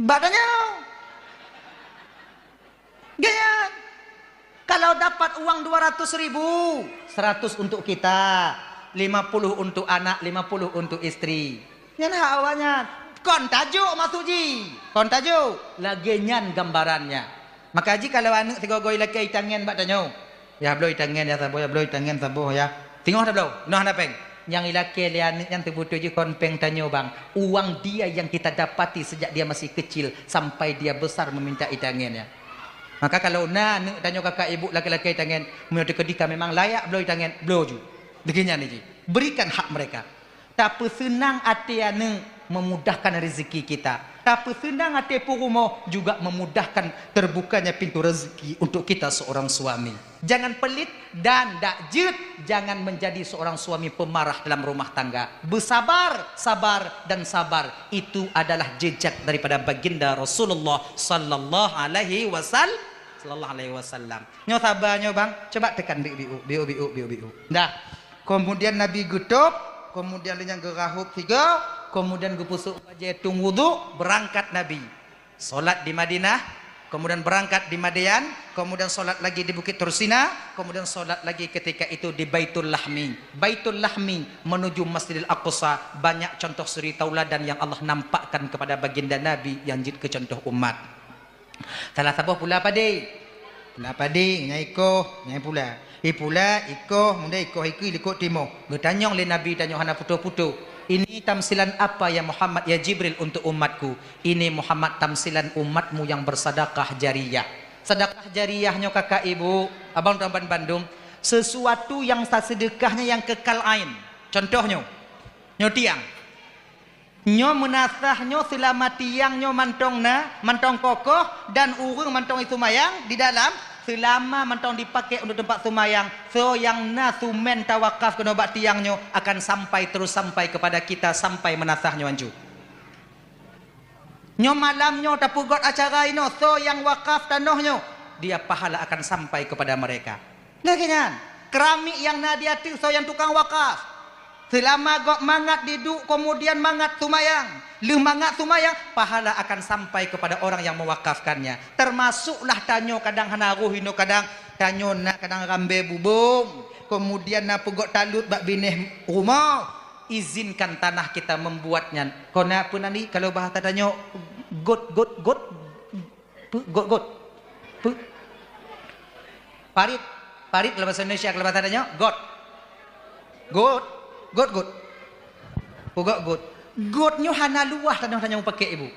bak tanyoe. Gaya. Kalau dapat uang dua ratus ribu, seratus untuk kita, lima puluh untuk anak, lima puluh untuk istri. Nyan hak awaknyan. Kon tajok maksud jih. Kon tajok. Lagée nyan gambarannya. Maka jih kalau aneuëk sigoe-goe ilakée itangen bak tanyoe, "Yah, bloe itangen yah saboh, yah, bloe itangen saboh yah." Singoh tabloe, noh hana péng. Nyang ilakée lé aneuëk nyan teubeutôi jih kon péng tanyoe bang. Uang dia yang kita dapati sejak dia masih kecil sampai dia besar meminta itangen nyan. Maka kalau na aneuëk tanyoe kakak ibu lakée-lakée itangen, meunyoe teukeudi ka memang layak bloe itangen, bloe ju. Lagée nyan jih. Berikan hak mereka. Tapeuseunang até aneuëk memudahkan rezeki kita. Tapeuseunang até peurumoh juga memudahkan terbukanya pintu rezeki untuk kita seorang suami. Jangan pelit dan dak jeuet, jangan menjadi seorang suami pemarah dalam rumah tangga. Bersabar, sabar, dan sabar. Itu adalah jejak daripada baginda Rasulullah sallallahu alaihi wasal-, sallallahu alaihi wasallam. Nyoe saba nyoe bang, coba tekan biu-biu, biu-biu, biu-biu. Dah. Kemudian Nabi geutôb, kemudian lheueh nyan geurahôb sigoe, kemudian geupeusôk bajée tueng wudhu, beurangkat Nabi. Salat di Madinah, kemudian beurangkat di Madian, kemudian salat lagi di Bukit Tursina, kemudian salat lagi ketika itu di Baitul Lahmi. Baitul Lahmi menuju Masjidil Aqsa, banyak contoh suri tauladan yang Allah nampakkan kepada baginda Nabi nyang jeuet keu contoh umat. Salah saboh pula padé. Pula padé, nyang ikoh, nyang pula. Ipula, ikoh, muda ikoh ikui likot timoh. Geutanyong lé Nabi tanyoe hana putoh-putoh. "Ini tamsilan apa ya Muhammad, ya Jibril, untuk umatku?" "Ini Muhammad tamsilan umatmu yang bersedekah jariyah." Sedekah jariyah nyoe kakak ibu, abang tuan ban bandum, sesuatu yang sasedekahnya yang kekal ain. Contoh nyoe, nyoe tiang. Nyoe meunasah nyoe seulama tiang nyoe mantong na, mantong kokoh dan ureuëng mantong iseumayang di dalam, seulama mantong dipakai untuk teumpat seumayang, soe nyang na sumen tawakaf keunoe bak tiang nyoe akan sampai terus sampai kepada kita sampai meunasah nyoe ancu. Nyoe malam nyoe tapeugot acara inoe, soe nyang wakaf tanoh nyoe, dia pahala akan sampai kepada mereka. Lagée nyan, keramik nyang na di ateueh soe nyang tukang wakaf. Seulama gob mangat diduek, keumudian mangat seumayang, lheueh mangat seumayang, pahala akan sampai kepada orang yang mewakafkannya. Termasuklah tanyoe kadang hana roh inoe, kadang tanyoe na kadang rambée bubông, keumudian na peugot talot bak binéh rumoh, izinkan tanah kita membuat nyan. Kon na peue nan di, kalau bahasa tanyoe, got, got, got, Peu-, got, got. Peu-, parit. Parit kalau bahasa Indonesia, kalau bahasa tanyoe, got. Got. Got, got. Peugot, got. Got nyoe hana luwah tanoh tanyoe meupaké ibu.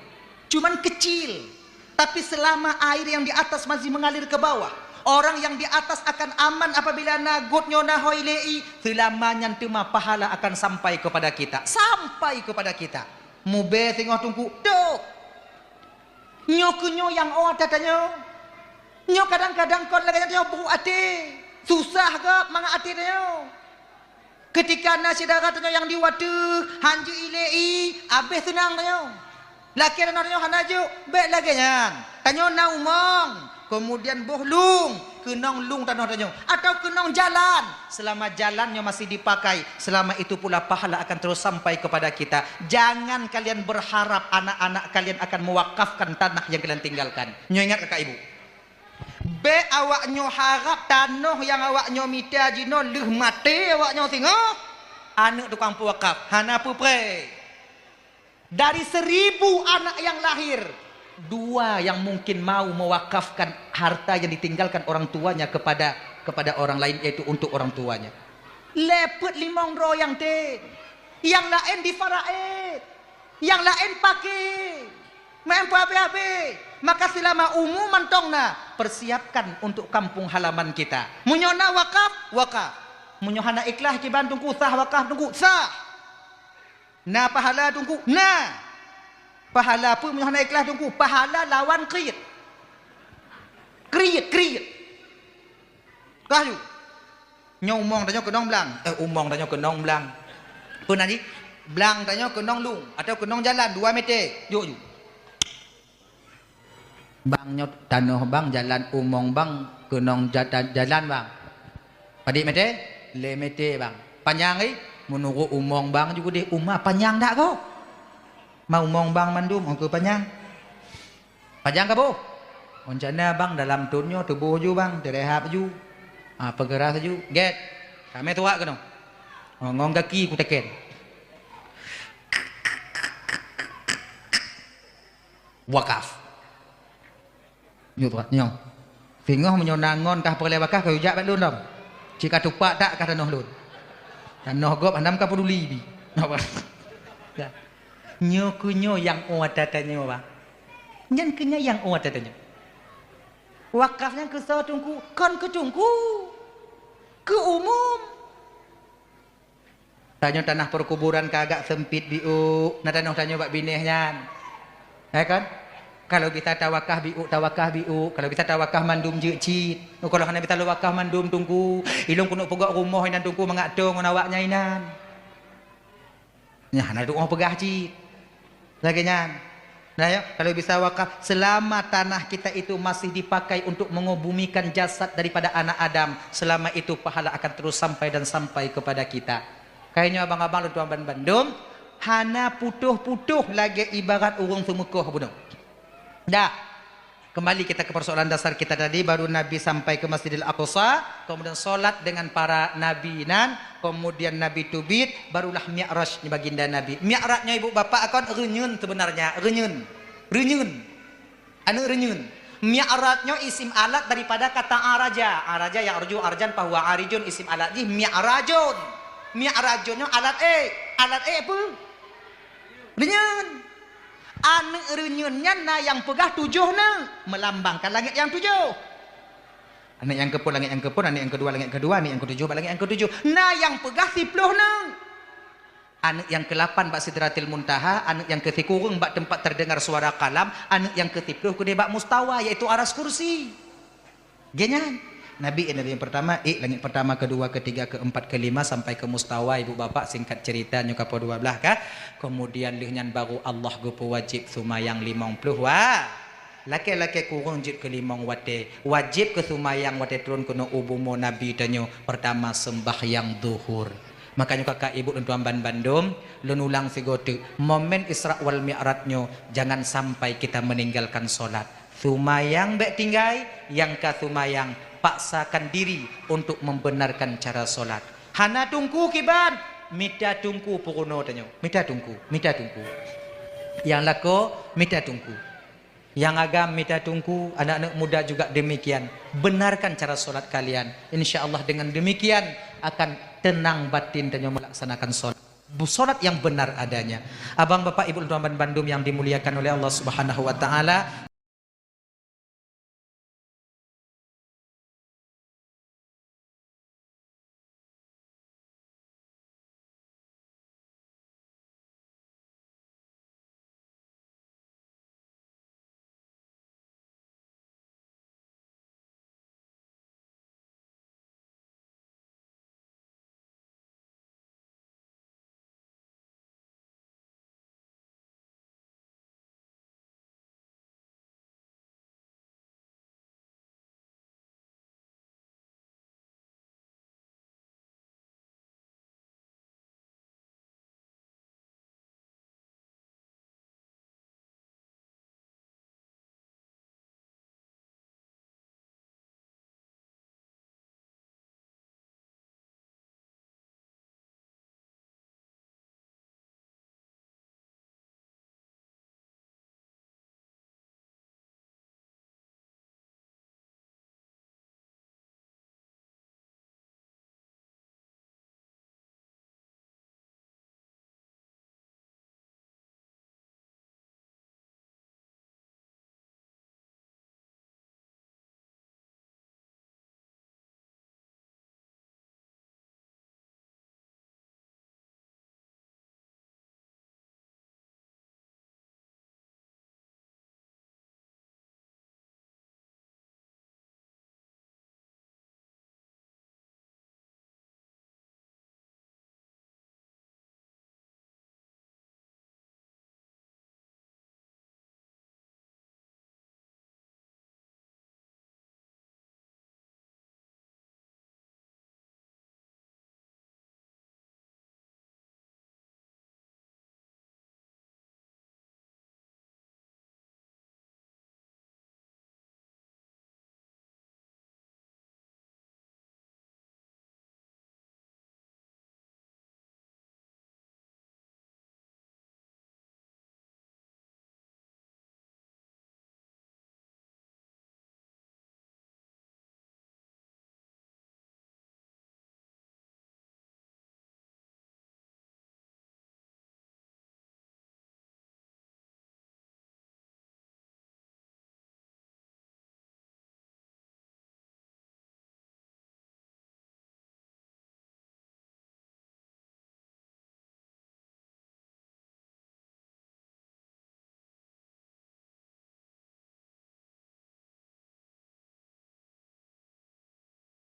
Cuman kecil. Tapi selama air yang di atas masih mengalir ke bawah, orang yang di atas akan aman apabila na got nyoe na hôi lé i, selama nyan teuma pahala akan sampai kepada kita. Sampai kepada kita. Mubée singoh teungku, dok. Nyoe keuh nyoe nyang ôh ata tanyoe. Nyoe kadang-kadang kon lagée nyan tanyoe brok até. Susah gob mangat até tanyoe. Keutika na syedara tanyoe nyang di watée, han jeuet ilée i, abéh seunang tanyoe. Lakée tanoh tanyoe hana jok, bék lagée nyan. Tanyoe na umong, keumudian boh lueng, keunong lueng tanoh tanyoe, atawa keunong jalan. Selama jalan nyoe masih dipakai, selama itu pula pahala akan terus sampai kepada kita. Jangan kalian berharap anak-anak kalian akan mewakafkan tanah yang kalian tinggalkan. Nyoe ingat kakak ibu. Bék awak nyoe harab tanoh nyang awak nyoe mita jinoe lheueh maté awak nyoe singoh, aneuëk tukang peuwakaf, hana peupreh. Dari seribu anak yang lahir, dua yang mungkin mau mewakafkan harta yang ditinggalkan orang tuanya kepada, kepada orang lain, yaitu untuk orang tuanya. Lé peuet limong droe nyang tem, nyang laén di Faraid, nyang laén paké, maén peuhabéh-habéh. Maka selama umu mantong na, persiapkan untuk kampung halaman kita. Meunyoe na wakaf, wakaf. Meunyoe hana ikhlas kiban teungku, sah wakaf teungku, sah. Na pahala teungku? Na. Pahala peue meunyoe hana ikhlas teungku? Pahala lawan kriet. Kriet, kriet. Kah ju. Nyoe umong tanyoe keunong blang. Eh, umong tanyoe keunong blang. Peue nan jih? Blang tanyoe keunong lueng atawa keunong jalan dua meter. Jok ju. Bang nyoe tanoh bang, jalan umong bang, keunong ja-, jalan bang. Padit meter? Lé meter bang. Panyang, eh? Meunurot umong bang ju keudeh uma panyang dak kok? Ma umong bang mandum, ongkeu panyang. Panyang ka boh? Rencana bang dalam thon nyoe tuboh ju bang, teurehab ju. Ah, peugeurah ju. Gét. Kamé tuwak keunoe. Oh, ngon gaki kuteken. Wakaf. Nyoe tuan, nyoe. Singoh meunyoe na ngon kah peureulée wakaf, kayue jak bak lôn dong. Cit ka tupak tak kah tanoh lôn. Tanoh gob hana meuka peuduli bi. Nyoe keuh nyoe nyang ôh ata tanyoe, bah. Nyan keuh nyoe nyang ôh ata tanyoe. Wakaf nyan keu soe teungku? Kon keu teungku. Keu umum. Tanyoe tanah perkuburan ka agak sempit biôk, na tanoh tanyoe bak binéh nyan. Hai kan? Kalau bisa tawakah biôk, tawakah biôk. Kalau bisa tawakah mandum jeuet cit. Kalau hana bisa tawakah mandum teungku, ilôn keuneuk peugöt rumoh inan teungku mangat toe ngon awak nyan inan. Nyan hana tuoh peugah cit. Lagée nyan. Nah, ya, kalau bisa wakaf, selama tanah kita itu masih dipakai untuk mengebumikan jasad daripada anak Adam, selama itu pahala akan terus sampai dan sampai kepada kita. Kayaknya abang-abang lôn tuan ban bandum, hana putôh-putôh lagée ibarat ureuëng seumeukoh bunoe. Dah. Kembali kita ke persoalan dasar kita tadi, baru Nabi sampai ke Masjidil Aqsa, kemudian sholat dengan para nabi nan, kemudian Nabi teubiet, barulah Mi'raj baginda Nabi. Mi'raj nyoe ibu bapak kon reunyeun sebenarnya, reunyeun. Reunyeun. Anu reunyeun. Mi'raj nyoe isim alat daripada kata araja. Araja ya'ruju arjan fahuwa arijun, isim alat jih mi'rajun. Mi'rajun nyoe alat, eh, Alat ék peue? Reunyeun. Aneuk reunyeun nyan na nyang peugah tujoh neuk, meulambangkan langét nyang tujoh. Aneuk nyang keupeuet langét nyang keupeuet, aneuk nyang keudua langét keudua, aneuk nyang keutujoh bak langét nyang keutujoh. Na nyang peugah siplôh neuk. Aneuk nyang keulapan bak Sidratil Muntaha, aneuk nyang keusikureueng bak teumpat terdengar suara kalam, aneuk nyang keusiplôh keudéh bak mustawa, yaitu aras kursi. Geuhnyan. Nabi, Nabi nyang pertama, ék langét pertama, kedua, ketiga, keempat, kelima, sampai ke mustawa, ibu bapak, singkat cerita, nyoe ka poh dua blah kah. Kemudian lheueh nyan baru Allah geupeuwajéb seumayang limong ploh wa-, lakée-lakée kureueng jeuet keu limong watée. Wajéb keu seumayang watée turun keunoe u bumoe Nabi tanyoe, pertama sembahyang zuhur. Makanya kakak ibu dan tuan ban bandum, lôn ulang sigoe teuk, momen Isra wal Mi'raj nyoe jangan sampai kita meninggalkan solat. Seumayang bék tinggai, nyang ka seumayang paksakan diri untuk membenarkan cara solat. Hana teungku kiban, mita teungku peurunoe tanyoe. Mita teungku, mita teungku. Nyang lakoe, mita teungku. Nyang agam mita teungku, anak-anak muda juga demikian. Benarkan cara solat kalian. Insya Allah dengan demikian akan tenang batin tanyoe melaksanakan solat. Bu-, solat yang benar adanya. Abang, bapak, ibu, tuan ban bandum yang dimuliakan oleh Allah Subhanahu wa Ta'ala.